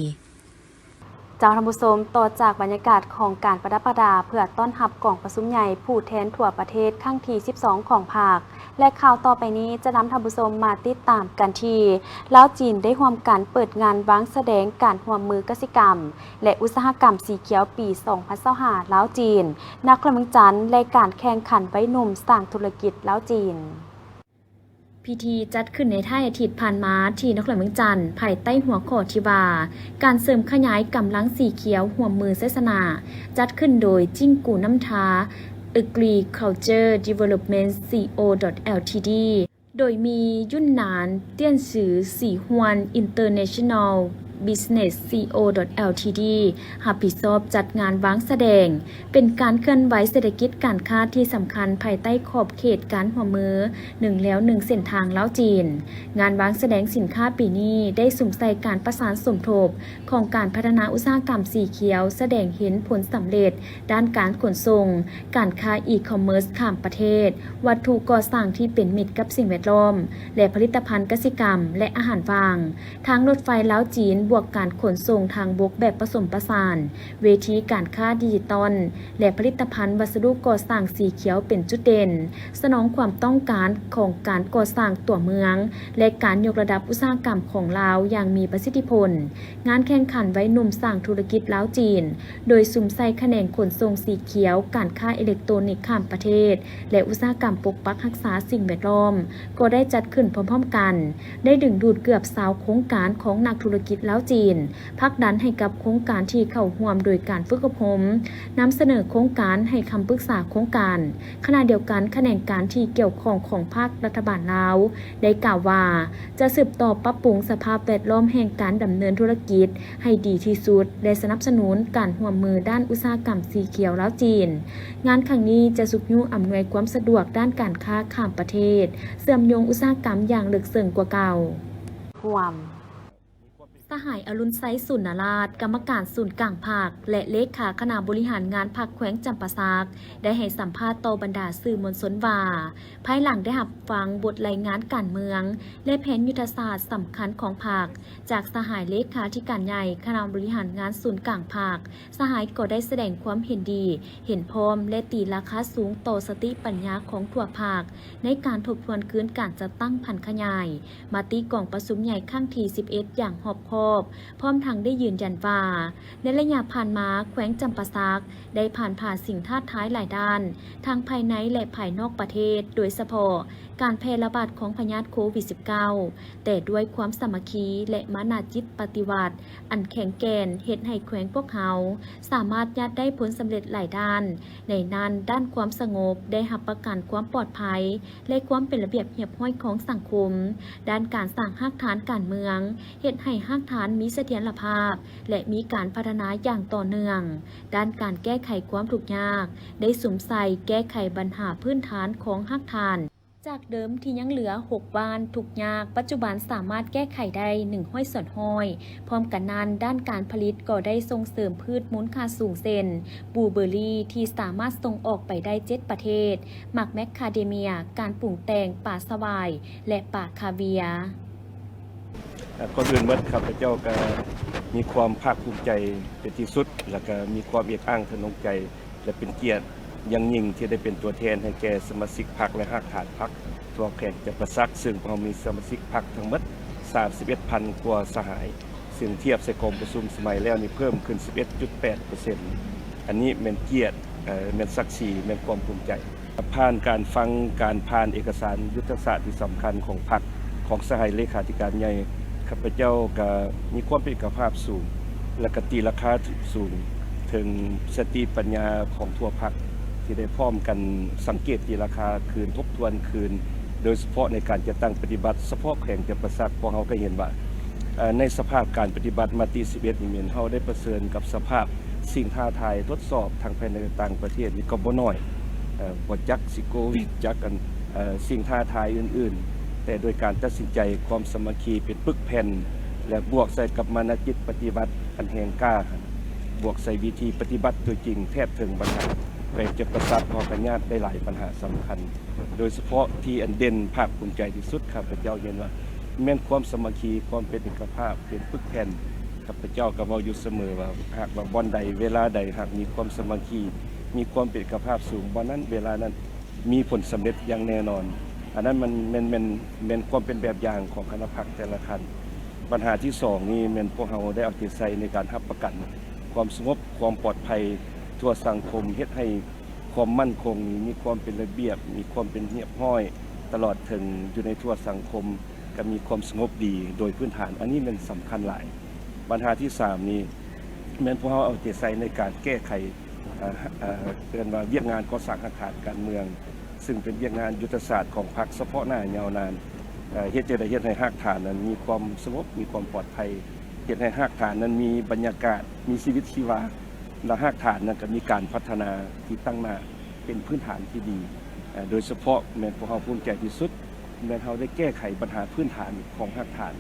ເຈົ້າທ່ານຜູ້ຊົມ, ຕໍ່ຈາກບັນຍາກາດຂອງການປະດັບປະດາເພື່ອຕ້ອນຮັບກອງປະຊຸມໃຫຍ່ຜູ້ແທນທົ່ວປະເທດຄັ້ງທີສິບສອງຂອງພັກ ແລະ ຂ່າວຕໍ່ໄປນີ້ຈະນຳທ່ານຜູ້ຊົມມາຕິດຕາມກັນທີ່ ລາວ-ຈີນ ໄດ້ຮ່ວມກັນເປີດງານວາງສະແດງການຮ່ວມມືກະສິກຳ ແລະ ອຸດສາຫະກຳສີຂຽວປີສອງພັນຊາວຫ້າ ລາວ-ຈີນ ນະຄອນຫຼວງວຽງຈັນ ແລະ ການແຂ່ງຂັນໄວໜຸ່ມສ້າງທຸລະກິດລາວ-ຈີນ. ພິທີຈັດຂຶ້ນໃນທ້າຍອາທິດຜ່ານມາທີ່ນະຄອນຫຼວງວຽງຈັນ ພາຍໃຕ້ຫົວຂໍ້ທີ່ວ່າ ການເສີມຂະຫຍາຍກຳລັງສີຂຽວຮ່ວມມືໄຊຊະນະ, ຈັດຂຶ້ນໂດຍຈິ້ງກູນ້ຳທາ Agriculture Development Co Ltd ໂດຍມີ ຢຸນນານ ຕຽນຊື ສີຮວນ International Business Co Ltd ຮັບຜິດຊອບຈັດງານວາງສະແດງ, ເປັນການເຄື່ອນໄຫວເສດຖະກິດການຄ້າທີ່ສຳຄັນພາຍໃຕ້ຂອບເຂດການຮ່ວມມືໜຶ່ງແລວໜຶ່ງເສັ້ນທາງລາວ-ຈີນ. ງານວາງສະແດງສິນຄ້າປີນີ້ໄດ້ສຸມໃສ່ການປະສານສົມທົບຂອງການພັດທະນາອຸດສາຫະກຳສີຂຽວ, ສະແດງເຫັນຜົນສຳເລັດດ້ານການຂົນສົ່ງ, ການຄ້າ e-commerce ຂ້າມປະເທດ, ວັດຖຸກໍ່ສ້າງທີ່ເປັນມິດກັບສິ່ງແວດລ້ອມ ແລະ ຜະລິດຕະພັນກະສິກຳ ແລະ ອາຫານວ່າງ, ທາງລົດໄຟລາວ-ຈີນ ບວກການຂົນສົ່ງທາງບົກແບບປະສົມປະສານ, ເວທີການຄ້າດິຈິຕອນ ແລະ ຜະລິດຕະພັນວັດສະດຸກໍ່ສ້າງສີຂຽວເປັນຈຸດເດັ່ນ, ສະໜອງຄວາມຕ້ອງການຂອງການກໍ່ສ້າງຕົວເມືອງ ແລະ ການຍົກລະດັບອຸດສາຫະກຳຂອງລາວຢ່າງມີປະສິດທິຜົນ. ງານແຂ່ງຂັນໄວໜຸ່ມສ້າງທຸລະກິດລາວ-ຈີນ ໂດຍສຸມໃສ່ຂະແໜງຂົນສົ່ງສີຂຽວ, ການຄ້າເອເລັກໂຕຣນິກຂ້າມປະເທດ ແລະ ອຸດສາຫະກຳປົກປັກຮັກສາສິ່ງແວດລ້ອມ ກໍໄດ້ຈັດຂຶ້ນພ້ອມໆກັນ, ໄດ້ດຶງດູດເກືອບຊາວໂຄງການຂອງນັກທຸລະກິດລາວ-ຈີນ, ຜັກດັນໃຫ້ກັບໂຄງການທີ່ເຂົ້າຮ່ວມໂດຍການຝຶກອົບຮົມ, ນຳສະເໜີໂຄງການໃຫ້ຄຳປຶກສາໂຄງການ. ຂະນະດຽວກັນ, ຂະແໜງການທີ່ກ່ຽວຂ້ອງຂອງພາກລັດຖະບານລາວ ໄດ້ກ່າວວ່າ ຈະສືບຕໍ່ປັບປຸງສະພາບແວດລ້ອມແຫ່ງການດຳເນີນທຸລະກິດໃຫ້ດີທີ່ສຸດ ແລະ ສະໜັບສະໜູນການຮ່ວມມືດ້ານອຸດສາຫະກຳສີຂຽວລາວ-ຈີນ. ງານຄັ້ງນີ້ຈະຊຸກຍູ້ອຳນວຍຄວາມສະດວກດ້ານການຄ້າຂ້າມປະເທດ, ເຊື່ອມໂຍງອຸດສາຫະກຳຢ່າງເລິກເຊິ່ງກວ່າເກົ່າ. ຮ່ວມ ສະຫາຍ ອະລຸນໄຊ ສູນນະລາດ ກຳມະການສູນກາງພັກ ແລະ ເລຂາຄະນະບໍລິຫານງານພັກແຂວງຈຳປາສັກ ໄດ້ໃຫ້ສຳພາດຕໍ່ບັນດາສື່ມວນຊົນວ່າ ພາຍຫຼັງໄດ້ຮັບຟັງບົດລາຍງານການເມືອງ ແລະ ແຜນຍຸດທະສາດສຳຄັນຂອງພັກ ຈາກສະຫາຍເລຂາທິການໃຫຍ່ຄະນະບໍລິຫານງານສູນກາງພັກ, ສະຫາຍກໍໄດ້ສະແດງຄວາມເຫັນດີ ເຫັນພ້ອມ ແລະ ຕີລາຄາສູງຕໍ່ສະຕິປັນຍາຂອງທົ່ວພັກ ໃນການທົບທວນຄືນການຈັດຕັ້ງຜັນຂະຫຍາຍມະຕິກອງປະຊຸມໃຫຍ່ຄັ້ງທີສິບເອັດຢ່າງຮອບຄອບ, ພ້ອມທັງໄດ້ຢືນຢັນວ່າ ໃນໄລຍະຜ່ານມາ ແຂວງຈຳປາສັກ ໄດ້ຜ່ານຜ່າສິ່ງທ້າທາຍຫຼາຍດ້ານ ທັງພາຍໃນ ແລະ ພາຍນອກປະເທດ, ໂດຍສະເພາະການແຜ່ລະບາດຂອງພະຍາດໂຄວິດສິບເກົ້າ, ແຕ່ດ້ວຍຄວາມສາມັກຄີ ແລະ ມານະຈິດປະຕິວັດອັນແຂງແກ່ນ ເຮັດໃຫ້ແຂວງພວກເຮົາສາມາດຍາດໄດ້ຜົນສຳເລັດຫຼາຍດ້ານ, ໃນນັ້ນ ດ້ານຄວາມສະຫງົບ ໄດ້ຮັບປະກັນຄວາມປອດໄພ ແລະ ຄວາມເປັນລະບຽບຮຽບຮ້ອຍຂອງສັງຄົມ, ດ້ານການສ້າງຮາກຖານການເມືອງ ເຮັດໃຫ້ຮາກຖານມີສະຖຽນລະພາບ ແລະ ມີການພັດທະນາຢ່າງຕໍ່ເນື່ອງ, ດ້ານການແກ້ໄຂຄວາມທຸກຍາກ ໄດ້ສຸມໃສ່ແກ້ໄຂບັນຫາພື້ນຖານຂອງຮາກຖານ, ຈາກເດີມທີ່ຍັງເຫຼືອຫົກບ້ານທຸກຍາກ, ປັດຈຸບັນສາມາດແກ້ໄຂໄດ້ໜຶ່ງຮ້ອຍສ່ວນຮ້ອຍ. ພ້ອມກັນນັ້ນ, ດ້ານການຜະລິດກໍໄດ້ສົ່ງເສີມພືດມູນຄ່າສູງ ເຊັ່ນ ບລູເບີຣີ ທີ່ສາມາດສົ່ງອອກໄປໄດ້ເຈັດປະເທດ, ໝາກແມັກຄາເດເມຍ, ການປຸງແຕ່ງປາສະຫວາຍ ແລະ ປາຄາເວຍ. ເອີ່ ກ່ອນອື່ນໝົດ ຂ້າພະເຈົ້າກໍມີຄວາມພາກພູມໃຈເປັນທີ່ສຸດ ແລະ ກໍມີຄວາມເອກອ້າງທະນົງໃຈ ແລະ ເປັນກຽດຢ່າງຍິ່ງທີ່ໄດ້ເປັນຕົວແທນໃຫ້ແກ່ສະມາຊິກພັກ ແລະ ຮາກຖານພັກທົ່ວແຂວງຈຳປາສັກ, ເຊິ່ງພວກເຮົາມີສະມາຊິກພັກທັງໝົດສາມສິບເອັດພັນກວ່າສະຫາຍ, ເຊິ່ງທຽບໃສ່ກອງປະຊຸມສະໄໝແລ້ວນີ້ເພີ່ມຂຶ້ນສິບເອັດຈຸດແປດເປີເຊັນ. ອັນນີ້ແມ່ນກຽດ, ເອີ່ ແມ່ນສັກສີ, ແມ່ນຄວາມພູມໃຈ. ຜ່ານການຟັງການຜ່ານເອກະສານຍຸດທະສາດທີ່ສຳຄັນຂອງພັກ ຂອງສະຫາຍເລຂາທິການໃຫຍ່, ຂ້າພະເຈົ້າກະມີຄວາມເປັນເອກະພາບສູງ ແລະ ກະຕີລາຄາສູງເຖິງສະຕິປັນຍາຂອງທົ່ວພັກ ທີ່ໄດ້ພ້ອມກັນສັງເກດຕີລາຄາຄືນ, ທົບທວນຄືນ, ໂດຍສະເພາະໃນການຈັດຕັ້ງປະຕິບັດສະເພາະແຂວງຈຳປາສັກ. ພວກເຮົາກໍເຫັນວ່າ ເອີ່ ໃນສະພາບການປະຕິບັດມະຕິສິບເອັດນີ້ແມ່ນເຮົາໄດ້ປະເຊີນກັບສະພາບສິ່ງທ້າທາຍ ທົດສອບທັງພາຍໃນ ແລະ ຕ່າງປະເທດນີ້ກໍບໍ່ໜ້ອຍ, ເອີ່ ບໍ່ຈັກຊິໂຄວິດ ຈັກອັນ ເອີ່ ສິ່ງທ້າທາຍອື່ນໆ, ແຕ່ໂດຍການຕັດສິນໃຈ, ຄວາມສາມັກຄີເປັນປຶກແຜ່ນ ແລະ ບວກໃສ່ກັບມານະຈິດປະຕິວັດອັນແຮງກ້າ, ບວກໃສ່ວິທີປະຕິບັດຕົວຈິງ ແທດເຖິງບັນຫາ ແຂວງຈຳປາສັກ ເຮົາກໍຍາດໄດ້ຫຼາຍບັນຫາສຳຄັນ. ໂດຍສະເພາະທີ່ອັນເດັ່ນພາກພູມໃຈທີ່ສຸດ ຂ້າພະເຈົ້າເຫັນວ່າແມ່ນຄວາມສາມັກຄີ, ຄວາມເປັນເອກະພາບ, ເປັນປຶກແຜ່ນ. ຂ້າພະເຈົ້າກໍເວົ້າຢູ່ສະເໝີວ່າ ຫາກວ່າບ່ອນໃດ ເວລາໃດ ຫາກມີຄວາມສາມັກຄີ, ມີຄວາມເປັນເອກະພາບສູງ, ບ່ອນນັ້ນເວລານັ້ນມີຜົນສຳເລັດຢ່າງແນ່ນອນ. ອັນນັ້ນມັນແມ່ນ, ແມ່ນ, ແມ່ນຄວາມເປັນແບບຢ່າງຂອງຄະນະພັກແຕ່ລະຂັ້ນ. ບັນຫາທີສອງນີ້ແມ່ນພວກເຮົາໄດ້ເອົາໃຈໃສ່ໃນການຮັບປະກັນຄວາມສະຫງົບ, ຄວາມປອດໄພທົ່ວສັງຄົມ, ເຮັດໃຫ້ ຄວາມໝັ້ນຄົງນີ້ມີຄວາມເປັນລະບຽບ, ມີຄວາມເປັນຮຽບຮ້ອຍ, ຕະຫຼອດເຖິງຢູ່ໃນທົ່ວສັງຄົມກໍມີຄວາມສະຫງົບດີໂດຍພື້ນຖານ. ອັນນີ້ແມ່ນສຳຄັນຫຼາຍ. ບັນຫາທີສາມນີ້ແມ່ນພວກເຮົາເອົາໃຈໃສ່ໃນການແກ້ໄຂ, ເອີ່ ເອີ້ນວ່າວຽກງານກໍ່ສ້າງຮາກຖານການເມືອງ, ຊຶ່ງເປັນວຽກງານຍຸດທະສາດຂອງພັກສະເພາະໜ້າຍາວນານ, ເຮັດຈັ່ງໃດເຮັດໃຫ້ຮາກຖານນັ້ນມີຄວາມສະຫງົບ, ມີຄວາມປອດໄພ, ເຮັດໃຫ້ຮາກຖານນັ້ນມີບັນຍາກາດ, ມີຊີວິດຊີວາ. ແລະ ຮາກຖານນັ້ນກໍມີການພັດທະນາທີ່ຕັ້ງໜ້າເປັນພື້ນຖານທີ່ດີ. ເອີ່ ໂດຍສະເພາະແມ່ນພວກເຮົາພູມໃຈທີ່ສຸດ ແມ່ນເຮົາໄດ້ແກ້ໄຂບັນຫາພື້ນຖານຂອງຮາກຖານ,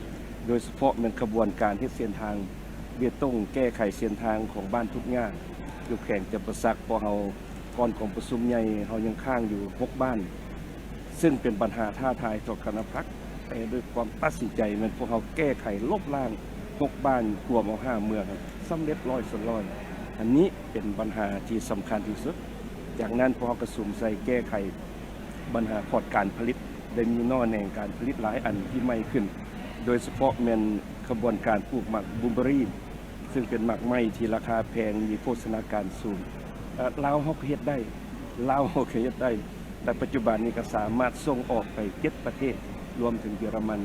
ໂດຍສະເພາະແມ່ນຂະບວນການເຮັດເສັ້ນທາງເບຕົງ, ແກ້ໄຂເສັ້ນທາງຂອງບ້ານທຸກຍາກຢູ່ແຂວງຈຳປາສັກ. ພວກເຮົາ ກ່ອນກອງປະຊຸມໃຫຍ່ ເຮົາຍັງຄ້າງຢູ່ຫົກບ້ານ, ເຊິ່ງເປັນບັນຫາທ້າທາຍຕໍ່ຄະນະພັກ, ແຕ່ດ້ວຍຄວາມຕັດສິນໃຈແມ່ນພວກເຮົາແກ້ໄຂລົບລ້າງຫົກບ້ານ, ກວມເອົາຫ້າເມືອງ ສຳເລັດຮ້ອຍສ່ວນຮ້ອຍ. ອັນນີ້ເປັນບັນຫາທີ່ສຳຄັນທີ່ສຸດ. ຈາກນັ້ນພວກເຮົາກໍສຸມໃສ່ແກ້ໄຂບັນຫາພອດການຜະລິດ, ໄດ້ມີໜໍ່ແໜງການຜະລິດຫຼາຍອັນທີ່ໃໝ່ຂຶ້ນ, ໂດຍສະເພາະແມ່ນຂະບວນການປູກໝາກບລູເບີຣີ, ຊຶ່ງເປັນໝາກໄມ້ທີ່ລາຄາແພງ, ມີໂພຊະນາການສູງ. ເອີ່ ລາວເຮົາກໍເຮັດໄດ້, ລາວເຮົາກໍເຮັດໄດ້. ແລະ ປັດຈຸບັນນີ້ກໍສາມາດສົ່ງອອກໄປເຈັດປະເທດ, ລວມເຖິງເຢຍລະມັນ,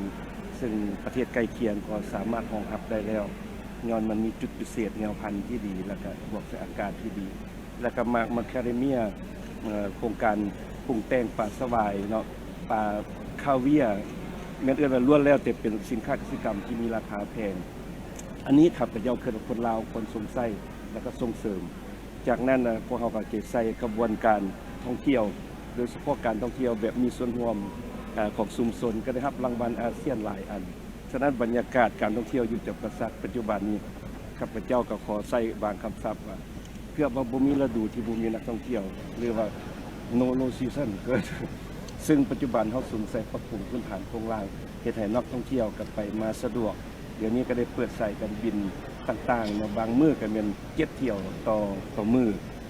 ຊຶ່ງປະເທດໃກ້ຄຽງກໍສາມາດຮອງຮັບໄດ້ແລ້ວ, ຍ້ອນມັນມີຈຸດພິເສດແນວພັນທີ່ດີ ແລ້ວກໍບວກໃສ່ອາກາດທີ່ດີ. ແລ້ວກໍໝາກມາຄາເດເມຍ, ເອີ່ ໂຄງການປຸງແຕ່ງປາສະຫວາຍເນາະ, ປາຄາເວຍ, ແມ່ນເອີ້ນວ່າລ້ວນແລ້ວແຕ່ເປັນສິນຄ້າກະສິກຳທີ່ມີລາຄາແພງ. ອັນນີ້ຂ້າພະເຈົ້າຄິດວ່າຄົນລາວຄວນຊົມໃຊ້ ແລ້ວກໍສົ່ງເສີມ. ຈາກນັ້ນນະ ພວກເຮົາກໍເອົາໃຈໃສ່ຂະບວນການທ່ອງທ່ຽວ, ໂດຍສະເພາະການທ່ອງທ່ຽວແບບມີສ່ວນຮ່ວມ, ເອີ່ ຂອງຊຸມຊົນ, ກໍໄດ້ຮັບລາງວັນອາຊຽນຫຼາຍອັນ. ສະນັ້ນ ບັນຍາກາດການທ່ອງທ່ຽວຢູ່ຈຳປາສັກປັດຈຸບັນນີ້ ຂ້າພະເຈົ້າກໍຂໍໃຊ້ບາງຄຳສັບວ່າ ເກືອບວ່າບໍ່ມີລະດູທີ່ບໍ່ມີນັກທ່ອງທ່ຽວ ຫຼືວ່າ no no season ເກີດ ຊຶ່ງປັດຈຸບັນເຮົາສຸມໃສ່ປັບປຸງພື້ນຖານໂຄງລ່າງ ເຮັດໃຫ້ນັກທ່ອງທ່ຽວກໍໄປມາສະດວກ. ດຽວນີ້ກໍໄດ້ເປີດສາຍການບິນຕ່າງໆເນາະ ບາງມື້ກໍແມ່ນເຈັດຖ້ຽວຕໍ່ ຕໍ່ມື້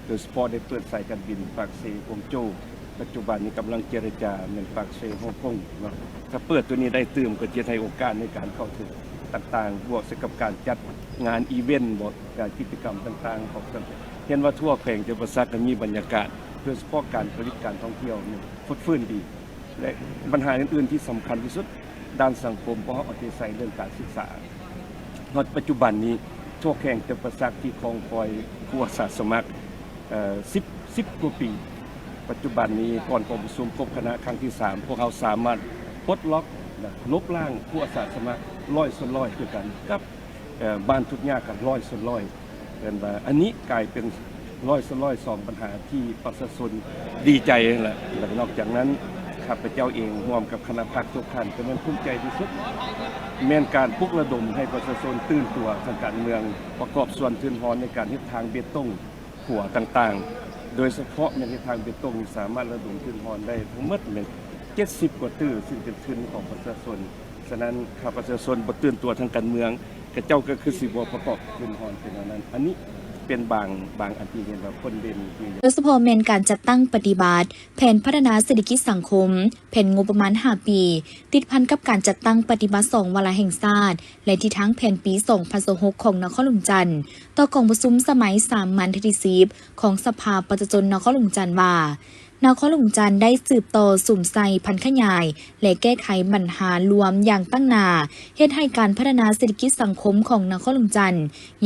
ໂດຍສະເພາະໄດ້ເປີດສາຍການບິນປາກເຊ ກວາງໂຈວ ປັດຈຸບັນນີ້ກຳລັງເຈລະຈາແມ່ນປາກເຊ ຮົງກົງເນາະ. ຖ້າເປີດຕົວນີ້ໄດ້ຕື່ມ ກໍຈະເຮັດໃຫ້ໂອກາດໃນການເຂົ້າເຖິງຕ່າງໆ ບວກໃສ່ກັບການຈັດງານອີເວັນບໍ ການກິດຈະກຳຕ່າງໆ ຂອງ ເຫັນວ່າທົ່ວແຂວງຈຳປາສັກກໍມີບັນຍາກາດ ໂດຍສະເພາະການຜະລິດການທ່ອງທ່ຽວນີ້ຟົດຟື້ນດີ ແລະ ບັນຫາອື່ນໆທີ່ສຳຄັນທີ່ສຸດດ້ານສັງຄົມ ພວກເຮົາເອົາໃຈໃສ່ເລື່ອງການສຶກສາ. ຮອດປັດຈຸບັນນີ້ ທົ່ວແຂວງຈຳປາສັກທີ່ຄອງຄອຍຄູອາສາສະໝັກ ເອີ ສິບ ສິບກວ່າປີ ປັດຈຸບັນນີ້ ກ່ອນກອງປະຊຸມຄົບຄະນະຄັ້ງທີສາມ ພວກເຮົາສາມາດປົດລັອກ ແລະ ລົບລ້າງຄູອາສາສະໝັກຮ້ອຍສ່ວນຮ້ອຍຄືກັນກັບ ເອີ ບ້ານທຸກຍາກກໍຮ້ອຍສ່ວນຮ້ອຍ. ເອີ້ນວ່າອັນນີ້ກາຍເປັນຮ້ອຍສ່ວນຮ້ອຍ ສອງບັນຫາທີ່ປະຊາຊົນດີໃຈແຫຼະ. ແລະ ນອກຈາກນັ້ນ ຂ້າພະເຈົ້າເອງຮ່ວມກັບຄະນະພັກທຸກທ່ານ ກໍແມ່ນພູມໃຈທີ່ສຸດ ແມ່ນການປຸກລະດົມໃຫ້ປະຊາຊົນຕື່ນຕົວທາງການເມືອງ ປະກອບສ່ວນທຶນຮອນໃນການເຮັດທາງເບຕົງ ຂົວຕ່າງໆ ໂດຍສະເພາະແມ່ນເຮັດທາງເບຕົງ ສາມາດລະດົມທຶນຮອນໄດ້ທັງໝົດແມ່ນເຈັດສິບກວ່າຕື້ ຊຶ່ງເປັນທຶນຂອງປະຊາຊົນ. ສະນັ້ນ ຖ້າປະຊາຊົນບໍ່ຕື່ນຕົວທາງການເມືອງ ເຂົາເຈົ້າກໍຄືຊິບໍ່ປະກອບທຶນຮອນເປັນແນວນັ້ນ. ອັນນີ້ເປັນບາງ ບາງອັນທີ່ເຫັນວ່າພົ້ນເດັ່ນທີ່ ໂດຍສະເພາະແມ່ນການຈັດຕັ້ງປະຕິບັດແຜນພັດທະນາເສດຖະກິດສັງຄົມ, ແຜນງົບປະມານຫ້າປີ, ຕິດພັນກັບການຈັດຕັ້ງປະຕິບັດສອງວາລະແຫ່ງຊາດ ແລະ ທິດທາງແຜນປີສອງພັນຊາວຫົກຂອງນະຄອນຫຼວງຈັນ ຕໍ່ກອງປະຊຸມສະໄໝສາມັນເທື່ອທີສິບຂອງສະພາປະຊາຊົນນະຄອນຫຼວງຈັນວ່າ ນະຄອນຫຼວງຈັນໄດ້ສືບຕໍ່ສຸມໃສ່ຜັນຂະຫຍາຍ ແລະ ແກ້ໄຂບັນຫາລວມຢ່າງຕັ້ງໜ້າ, ເຮັດໃຫ້ການພັດທະນາເສດຖະກິດສັງຄົມຂອງນະຄອນຫຼວງຈັນ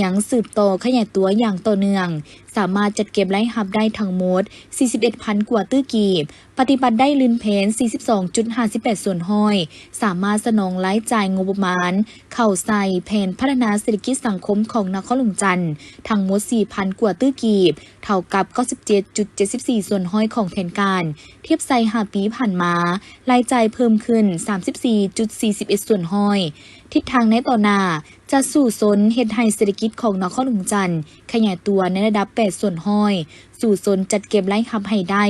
ຍັງສືບຕໍ່ຂະຫຍາຍຕົວຢ່າງຕໍ່ເນື່ອງ, ສາມາດຈັດເກັບລາຍຮັບໄດ້ທັງໝົດສີ່ສິບເອັດພັນກວ່າຕື້ກີບ, ປະຕິບັດໄດ້ລື່ນແຜນສີ່ສິບສອງຈຸດຫ້າສິບແປດສ່ວນຮ້ອຍ, ສາມາດສະໜອງລາຍຈ່າຍງົບປະມານເຂົ້າໃສ່ແຜນພັດທະນາເສດຖະກິດສັງຄົມຂອງນະຄອນຫຼວງຈັນທັງໝົດສີ່ພັນກວ່າຕື້ກີບ, ເທົ່າກັບເກົ້າສິບເຈັດຈຸດເຈັດສິບສີ່ສ່ວນຮ້ອຍຂອງແຜນການ. ທຽບໃສ່ຫ້າປີຜ່ານມາ, ລາຍຈ່າຍເພີ່ມຂຶ້ນສາມສິບສີ່ຈຸດສີ່ສິບເອັດສ່ວນຮ້ອຍ. ທິດທາງໃນຕໍ່ໜ້າຈະສູ້ຊົນເຮັດໃຫ້ເສດຖະກິດຂອງນະຄອນຫຼວງຈັນຂະຫຍາຍຕົວໃນລະດັບແປດສ່ວນຮ້ອຍ, ສູ້ຊົນຈັດເກັບລາຍຮັບໃຫ້ໄດ້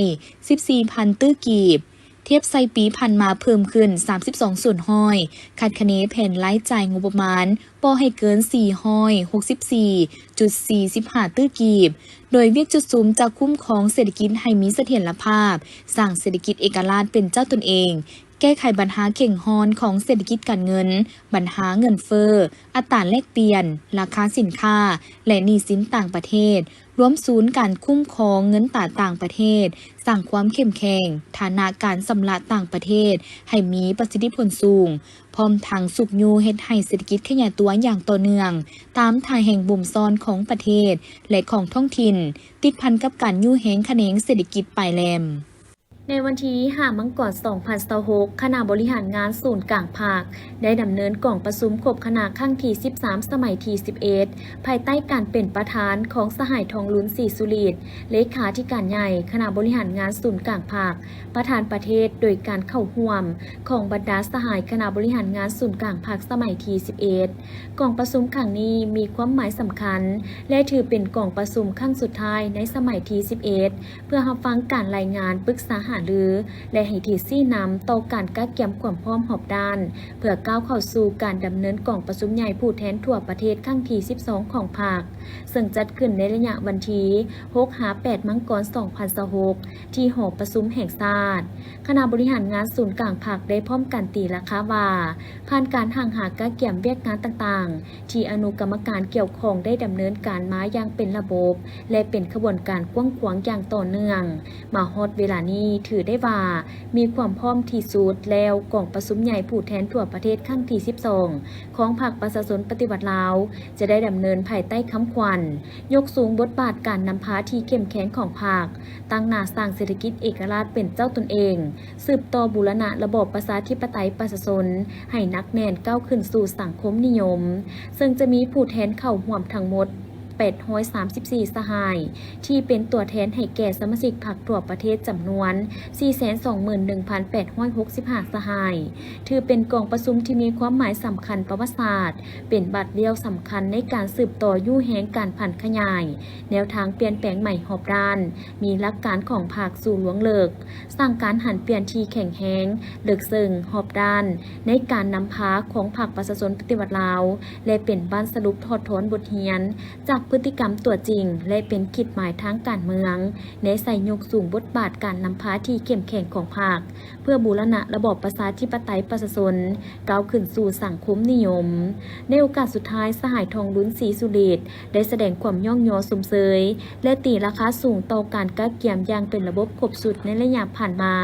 ສິບສີ່ພັນຕື້ກີບ. ທຽບໃສ່ປີຜ່ານມາເພີ່ມຂຶ້ນສາມສິບສອງສ່ວນຮ້ອຍ, ຄາດຄະເນແຜນລາຍຈ່າຍງົບປະມານບໍ່ໃຫ້ເກີນສີ່ຮ້ອຍຫົກສິບສີ່ຈຸດສີ່ສິບຫ້າຕື້ກີບ, ໂດຍວຽກຈຸດສຸມຈະຄຸ້ມຄອງເສດຖະກິດໃຫ້ມີສະຖຽນລະພາບ, ສ້າງເສດຖະກິດເອກະລາດເປັນເຈົ້າຕົນເອງ, ແກ້ໄຂບັນຫາເຄັ່ງຮ້ອນຂອງເສດຖະກິດການເງິນ, ບັນຫາເງິນເຟີ້, ອັດຕາແລກປ່ຽນ, ລາຄາສິນຄ້າ ແລະ ໜີ້ສິນຕ່າງປະເທດ, ລວມສູນການຄຸ້ມຄອງເງິນຕາຕ່າງປະເທດ, ສ້າງຄວາມເຂັ້ມແຂງຖານະການຊຳລະຕ່າງປະເທດໃຫ້ມີປະສິດທິຜົນສູງ, ພ້ອມທັງຊຸກຍູ້ເຮັດໃຫ້ເສດຖະກິດຂະຫຍາຍຕົວຢ່າງຕໍ່ເນື່ອງ ຕາມທ່າແຮງບົ່ມຊ້ອນຂອງປະເທດ ແລະ ຂອງທ້ອງຖິ່ນ, ຕິດພັນກັບການຍູ້ແຮງຂະແໜງເສດຖະກິດປາຍແຫຼມ. ໃນວັນທີຫ້າ ມັງກອນ ສອງພັນຊາວຫົກ, ຄະນະບໍລິຫານງານສູນກາງພັກ ໄດ້ດຳເນີນກອງປະຊຸມຄົບຄະນະຄັ້ງທີສິບສາມ ສະໄໝທີສິບເອັດ ພາຍໃຕ້ການເປັນປະທານຂອງສະຫາຍ ທອງລຸນ ສີສຸລິດ ເລຂາທິການໃຫຍ່ຄະນະບໍລິຫານງານສູນກາງພັກ, ປະທານປະເທດ, ໂດຍການເຂົ້າຮ່ວມຂອງບັນດາສະຫາຍຄະນະບໍລິຫານງານສູນກາງພັກສະໄໝທີສິບເອັດ. ກອງປະຊຸມຄັ້ງນີ້ມີຄວາມໝາຍສຳຄັນ ແລະ ຖືເປັນກອງປະຊຸມຄັ້ງສຸດທ້າຍໃນສະໄໝທີສິບເອັດ ເພື່ອຮັບຟັງການລາຍງານ, ປຶກສາຫາລື ແລະ ໃຫ້ທິດຊີ້ນຳຕໍ່ການກະກຽມຄວາມພ້ອມຮອບດ້ານ ເພື່ອກ້າວເຂົ້າສູ່ການດຳເນີນກອງປະຊຸມໃຫຍ່ຜູ້ແທນທົ່ວປະເທດຄັ້ງທີສິບສອງຂອງພັກ, ເຊິ່ງຈັດຂຶ້ນໃນໄລຍະວັນທີຫົກຫາແປດ ມັງກອນ ສອງພັນຊາວຫົກ ທີ່ຫໍປະຊຸມແຫ່ງຊາດ. ຄະນະບໍລິຫານງານສູນກາງພັກໄດ້ພ້ອມກັນຕີລາຄາວ່າ ຜ່ານການຮັ່ງຫາກະກຽມວຽກງານຕ່າງໆ ທີ່ອະນຸກຳມະການກ່ຽວຂ້ອງໄດ້ດຳເນີນການມາຢ່າງເປັນລະບົບ ແລະ ເປັນຂະບວນການກວ້າງຂວາງຢ່າງຕໍ່ເນື່ອງ. ມາຮອດເວລານີ້ ຖືໄດ້ວ່າມີຄວາມພ້ອມທີ່ສຸດແລ້ວ, ກອງປະຊຸມໃຫຍ່ຜູ້ແທນທົ່ວປະເທດຄັ້ງທີສິບສອງ ຂອງພັກປະຊາຊົນປະຕິວັດລາວ ຈະໄດ້ດຳເນີນພາຍໃຕ້ຄຳຂວັນ ຍົກສູງບົດບາດການນຳພາທີ່ເຂັ້ມແຂງຂອງພັກ, ຕັ້ງໜ້າສ້າງເສດຖະກິດເອກະລາດເປັນເຈົ້າຕົນເອງ, ສືບຕໍ່ບູລະນະລະບອບປະຊາທິປະໄຕປະຊາຊົນໃຫ້ໜັກແໜ້ນ ກ້າວຂຶ້ນສູ່ສັງຄົມນິຍົມ, ເຊິ່ງຈະມີຜູ້ແທນເຂົ້າຮ່ວມທັງໝົດ ແປດຮ້ອຍສາມສິບສີ່ສະຫາຍ ທີ່ເປັນຕົວແທນໃຫ້ແກ່ສະມາຊິກພັກທົ່ວປະເທດຈຳນວນ ສີ່ແສນສອງໝື່ນໜຶ່ງພັນແປດຮ້ອຍຫົກສິບຫ້າສະຫາຍ. ຖືເປັນກອງປະຊຸມທີ່ມີຄວາມໝາຍສຳຄັນປະຫວັດສາດ, ເປັນບາດລ້ຽວສຳຄັນໃນການສືບຕໍ່ຍູ້ແຮງການຜັນຂະຫຍາຍ ແນວທາງປ່ຽນແປງໃໝ່ຮອບດ້ານ, ມີຫຼັກການຂອງພັກສູ່ລວງເລິກ, ສ້າງການຫັນປ່ຽນທີ່ແຂງແຮງ, ເລິກເຊິ່ງ, ຮອບດ້ານ ໃນການນຳພາຂອງພັກປະຊາຊົນປະຕິວັດລາວ ແລະ ເປັນບັ້ນສະຫຼຸບຖອດຖອນບົດຮຽນຈາກພຶດຕິກຳຕົວຈິງ ແລະ ເປັນຂີດໝາຍທາງການເມືອງ ໃນໃສ່ຍົກສູງບົດບາດການນຳພາທີ່ເຂັ້ມແຂງຂອງພັກ ເພື່ອບູລະນະລະບອບປະຊາທິປະໄຕປະຊາຊົນ ກ້າວຂຶ້ນສູ່ສັງຄົມນິຍົມ. ໃນໂອກາດສຸດທ້າຍ, ສະຫາຍ ທອງລຸນ ສີສຸລິດ ໄດ້ສະແດງຄວາມຍ້ອງຍໍຊົມເຊີຍ ແລະ ຕີລາຄາສູງຕໍ່ການກະກຽມຢ່າງເປັນລະບົບຄົບຊຸດໃນໄລຍະຜ່ານມາ,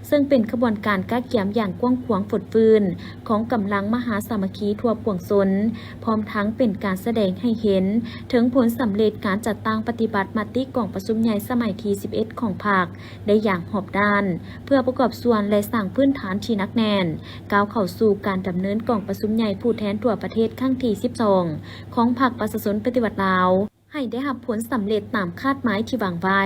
ເຊິ່ງເປັນຂະບວນການກະກຽມຢ່າງກວ້າງຂວາງຟົດຟື້ນຂອງກຳລັງມະຫາສາມັກຄີທົ່ວປວງຊົນ, ພ້ອມທັງເປັນການສະແດງໃຫ້ເຫັນເຖິງຜົນສຳເລັດການຈັດຕັ້ງປະຕິບັດມະຕິກອງປະຊຸມໃຫຍ່ສະໄໝທີສິບເອັດຂອງພັກ ໄດ້ຢ່າງຮອບດ້ານ ເພື່ອປະກອບສ່ວນ ແລະ ສ້າງພື້ນຖານທີ່ໜັກແໜ້ນ ກ້າວເຂົ້າສູ່ການດຳເນີນກອງປະຊຸມໃຫຍ່ຜູ້ແທນທົ່ວປະເທດຄັ້ງທີສິບສອງ ຂອງພັກປະຊາຊົນປະຕິວັດລາວ ໃຫ້ໄດ້ຮັບຜົນສຳເລັດຕາມຄາດໝາຍທີ່ວາງໄວ້.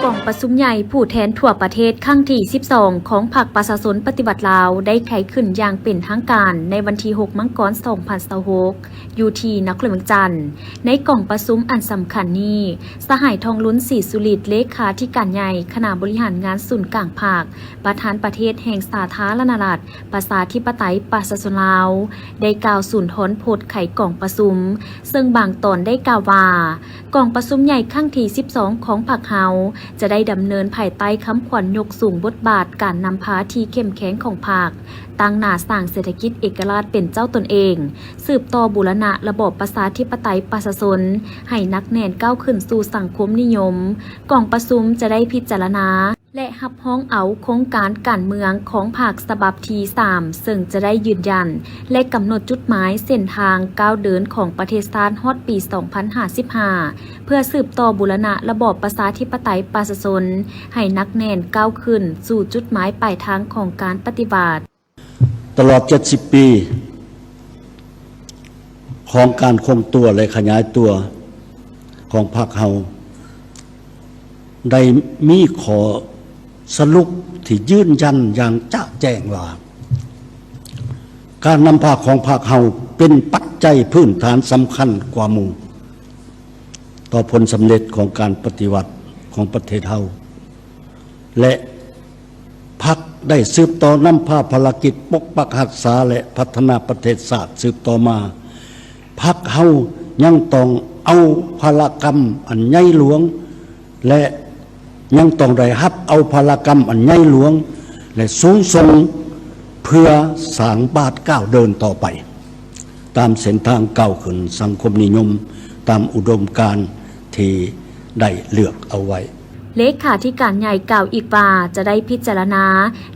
ກອງປະຊຸມໃຫຍ່ຜູ້ແທນທົ່ວປະເທດຄັ້ງທີສິບສອງ ຂອງພັກປະຊາຊົນປະຕິວັດລາວ ໄດ້ໄຂຂຶ້ນຢ່າງເປັນທາງການໃນວັນທີຫົກ ມັງກອນ ສອງພັນຊາວຫົກ ຢູ່ທີ່ນະຄອນຫຼວງວຽງຈັນ. ໃນກອງປະຊຸມອັນສຳຄັນນີ້, ສະຫາຍ ທອງລຸນ ສີສຸລິດ ເລຂາທິການໃຫຍ່ຄະນະບໍລິຫານງານສູນກາງພັກ, ປະທານປະເທດແຫ່ງສາທາລະນະລັດປະຊາທິປະໄຕປະຊາຊົນລາວ ໄດ້ກ່າວສູນທອນໂພດໄຂກອງປະຊຸມ, ເຊິ່ງບາງຕອນໄດ້ກ່າວວ່າ ກອງປະຊຸມໃຫຍ່ຄັ້ງທີສິບສອງຂອງພັກເຮົາ ຈະໄດ້ດຳເນີນພາຍໃຕ້ຄຳຂວັນຍົກສູງບົດບາດການນຳພາທີ່ເຂັ້ມແຂງຂອງພັກ, ຕັ້ງໜ້າສ້າງເສດຖະກິດເອກະລາດເປັນເຈົ້າຕົນເອງ, ສືບຕໍ່ບູລະນະລະບອບປະຊາທິປະໄຕປະຊາຊົນໃຫ້ໜັກແໜ້ນ ກ້າວຂຶ້ນສູ່ສັງຄົມນິຍົມ. ກອງປະຊຸມຈະໄດ້ພິຈາລະນາ ແລະ ຮັບຮອງເອົາໂຄງການການເມືອງຂອງພັກສະບັບທີສາມ ເຊິ່ງຈະໄດ້ຢືນຢັນ ແລະ ກຳນົດຈຸດໝາຍເສັ້ນທາງກ້າວເດີນຂອງປະເທດຊາດຮອດປີສອງພັນຫ້າສິບຫ້າ ເພື່ອສືບຕໍ່ບູລະນະລະບອບປະຊາທິປະໄຕປະຊາຊົນໃຫ້ໜັກແໜ້ນ ກ້າວຂຶ້ນສູ່ຈຸດໝາຍປາຍທາງຂອງການປະຕິວັດ. ຕະຫຼອດເຈັດສິບປີຂອງການຄົງຕົວ ແລະ ຂະຫຍາຍຕົວຂອງພັກເຮົາ ໄດ້ມີຂໍ້ສະຫຼຸບທີ່ຢືນຢັນຢ່າງຈະແຈ້ງວ່າ ການນຳພາຂອງພັກເຮົາເປັນປັດໄຈພື້ນຖານສຳຄັນກວ່າໝູ່ຕໍ່ຜົນສຳເລັດຂອງການປະຕິວັດຂອງປະເທດເຮົາ ແລະ ພັກໄດ້ສືບຕໍ່ນຳພາພາລະກິດປົກປັກຮັກສາ ແລະ ພັດທະນາປະເທດຊາດສືບຕໍ່ມາ. ພັກເຮົາຍັງຕ້ອງເອົາພາລະກຳອັນໃຫຍ່ຫຼວງ ແລະ ຍັງຕ້ອງໄດ້ຮັບເອົາພາລະກຳອັນໃຫຍ່ຫຼວງ ແລະ ສູງສົ່ງ ເພື່ອສ້າງບາດກ້າວເດີນຕໍ່ໄປ ຕາມເສັ້ນທາງກ້າວຂຶ້ນສັງຄົມນິຍົມ ຕາມອຸດົມການທີ່ໄດ້ເລືອກເອົາໄວ້. ເລຂາທິການໃຫຍ່ກ່າວອີກວ່າ ຈະໄດ້ພິຈາລະນາ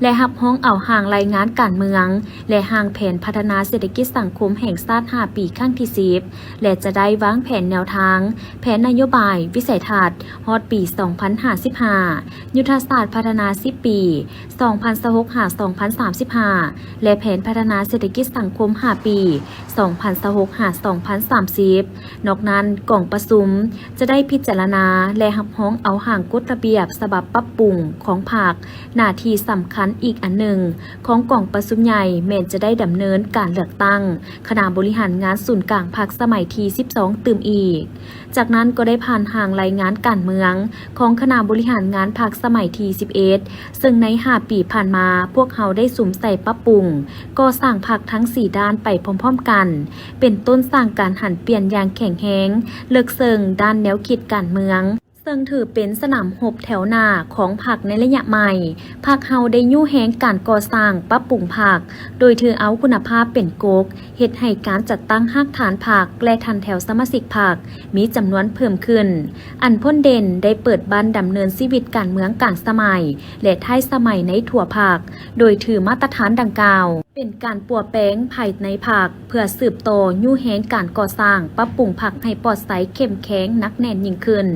ແລະ ຮັບຮອງເອົາຮ່າງລາຍງານການເມືອງ ແລະ ຮ່າງແຜນພັດທະນາເສດຖະກິດສັງຄົມແຫ່ງຊາດຫ້າປີຄັ້ງທີສິບ ແລະ ຈະໄດ້ວາງແຜນແນວທາງ, ແຜນນະໂຍບາຍ, ວິໄສທັດ ຮອດປີສອງພັນຫ້າສິບຫ້າ, ຍຸດທະສາດພັດທະນາສິບປີ ສອງພັນຊາວຫົກ ຫາ ສອງພັນສາມສິບຫ້າ ແລະ ແຜນພັດທະນາເສດຖະກິດສັງຄົມຫ້າປີ ສອງພັນຊາວຫົກ ຫາ ສອງພັນສາມສິບ. ນອກນັ້ນ, ກອງປະຊຸມຈະໄດ້ພິຈາລະນາ ແລະ ຮັບຮອງເອົາຮ່າງກົດລະບຽບສະບັບປັບປຸງຂອງພັກ. ໜ້າທີ່ສຳຄັນອີກອັນໜຶ່ງຂອງກອງປະຊຸມໃຫຍ່ ແມ່ນຈະໄດ້ດຳເນີນການເລືອກຕັ້ງຄະນະບໍລິຫານງານສູນກາງພັກສະໄໝທີສິບສອງຕື່ມອີກ. ຈາກນັ້ນກໍໄດ້ຜ່ານຮ່າງລາຍງານການເມືອງຂອງຄະນະບໍລິຫານງານພັກສະໄໝທີສິບເອັດ ເຊິ່ງໃນຫ້າປີຜ່ານມາ ພວກເຮົາໄດ້ສຸມໃສ່ປັບປຸງກໍ່ສ້າງພັກທັງສີ່ດ້ານໄປພ້ອມໆກັນ, ເປັນຕົ້ນສ້າງການຫັນປ່ຽນຢ່າງແຂງແຮງ, ເລິກເຊິ່ງດ້ານແນວຄິດການເມືອງ, ເຊິ່ງຖືເປັນສະໜາມຮົບແຖວໜ້າຂອງພັກໃນໄລຍະໃໝ່. ພັກເຮົາໄດ້ຍູ້ແຮງການກໍ່ສ້າງປັບປຸງພັກ ໂດຍຖືເອົາຄຸນນະພາບເປັນກົກ, ເຮັດໃຫ້ການຈັດຕັ້ງຮາກຖານພັກ ແລະ ຖັນແຖວສະມາຊິກພັກມີຈຳນວນເພີ່ມຂຶ້ນ, ອັນພົ້ນເດັ່ນໄດ້ເປີດບັ້ນດຳເນີນຊີວິດການເມືອງກາງສະໄໝ ແລະ ທ້າຍສະໄໝໃນທົ່ວພັກ ໂດຍຖືມາດຕະຖານດັ່ງກ່າວ. ເປັນການປົວແປງພາຍໃນພັກ ເພື່ອສືບຕໍ່ຍູ້ແຮງການກໍ່ສ້າງ, ປັບປຸງພັກໃຫ້ປອດໃສ, ເຂັ້ມແຂງ, ໜັກແໜ້ນຍິ່ງຂຶ້ນ,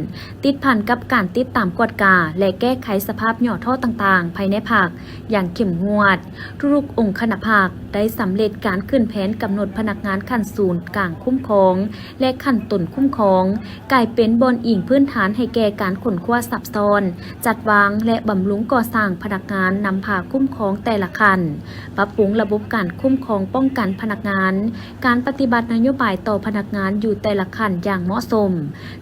ຕິດພັນກັບການຕິດຕາມກວດກາ ແລະ ແກ້ໄຂສະພາບຫຍໍ້ທໍ້ຕ່າງໆ ພາຍໃນພັກຢ່າງເຂັ້ມງວດ. ທຸກໆອົງຄະນະພັກໄດ້ສຳເລັດການຂຶ້ນແຜນກຳນົດພະນັກງານຂັ້ນສູນກາງຄຸ້ມຄອງ ແລະ ຂັ້ນຕົ້ນຄຸ້ມຄອງ ກາຍເປັນບ່ອນອີງພື້ນຖານໃຫ້ແກ່ການຄົ້ນຄວ້າຊັບຊ້ອນ, ຈັດວາງ ແລະ ບຳລຸງກໍ່ສ້າງພະນັກງານນຳພາຄຸ້ມຄອງແຕ່ລະຂັ້ນ, ປັບປຸງລະບົບການຄຸ້ມຄອງປ້ອງກັນພະນັກງານ, ການປະຕິບັດນະໂຍບາຍຕໍ່ພະນັກງານຢູ່ແຕ່ລະຂັ້ນຢ່າງເໝາະສົມ.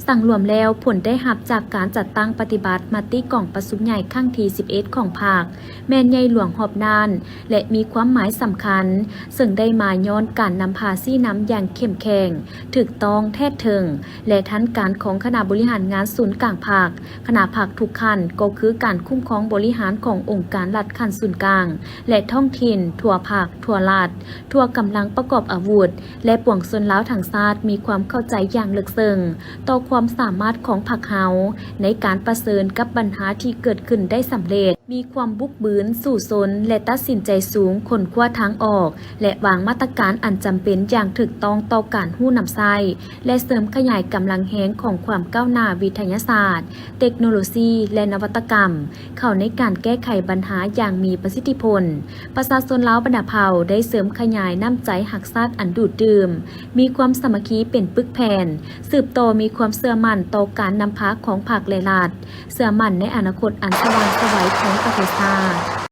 ສັງລວມແລ້ວ, ຜົນໄດ້ຮັບຈາກການຈັດຕັ້ງປະຕິບັດມະຕິກອງປະຊຸມໃຫຍ່ຄັ້ງທີສິບເອັດຂອງພັກ ແມ່ນໃຫຍ່ຫຼວງຮອບດ້ານ ແລະ ມີຄວາມໝາຍສຳຄັນ, ເຊິ່ງໄດ້ມາຍ້ອນການນຳພາຊີ້ນຳຢ່າງເຂັ້ມແຂງ, ຖືກຕ້ອງ, ແທດເຖິງ ແລະ ທັນການຂອງຄະນະບໍລິຫານງານສູນກາງພັກ. ຄະນະພັກທຸກຂັ້ນກໍຄືການຄຸ້ມຄອງບໍລິຫານຂອງອົງການລັດຂັ້ນສູນກາງ ແລະ ທ້ອງຖິ່ນ, ທົ່ວພັກ, ທົ່ວລັດ, ທົ່ວກຳລັງປະກອບອາວຸດ ແລະ ປວງຊົນລາວທັງຊາດມີຄວາມເຂົ້າໃຈຢ່າງເລິກເຊິ່ງຕໍ່ຄວາມສາມາດຂອງພັກເຮົາໃນການປະເຊີນກັບບັນຫາທີ່ເກີດຂຶ້ນໄດ້ສຳເລັດ, ມີຄວາມບຸກບືນ, ສູ້ຊົນ ແລະ ຕັດສິນໃຈສູງ, ຄົ້ນຄວ້າທາງອອກ ແລະ ວາງມາດຕະການອັນຈຳເປັນຢ່າງຖືກຕ້ອງຕໍ່ການຮູ້ນຳໃຊ້ ແລະ ເສີມຂະຫຍາຍກຳລັງແຮງຂອງຄວາມກ້າວໜ້າວິທະຍາສາດ, ເຕັກໂນໂລຊີ ແລະ ນະວັດຕະກຳ ເຂົ້າໃນການແກ້ໄຂບັນຫາຢ່າງມີປະສິດທິຜົນ. ປະຊາຊົນລາວບັນດາເຜົ່າໄດ້ເສີມຂະຫຍາຍນ້ຳໃຈຮັກຊາດອັນດູດດື່ມ, ມີຄວາມສາມັກຄີເປັນປຶກແຜ່ນ, ສືບຕໍ່ມີຄວາມເຊື່ອໝັ້ນຕໍ່ການນຳພາຂອງພັກ ແລະ ລັດ, ເຊື່ອໝັ້ນໃນອະນາຄົດອັນສະຫວ່າງໄສຂອງປະເທດຊາດ.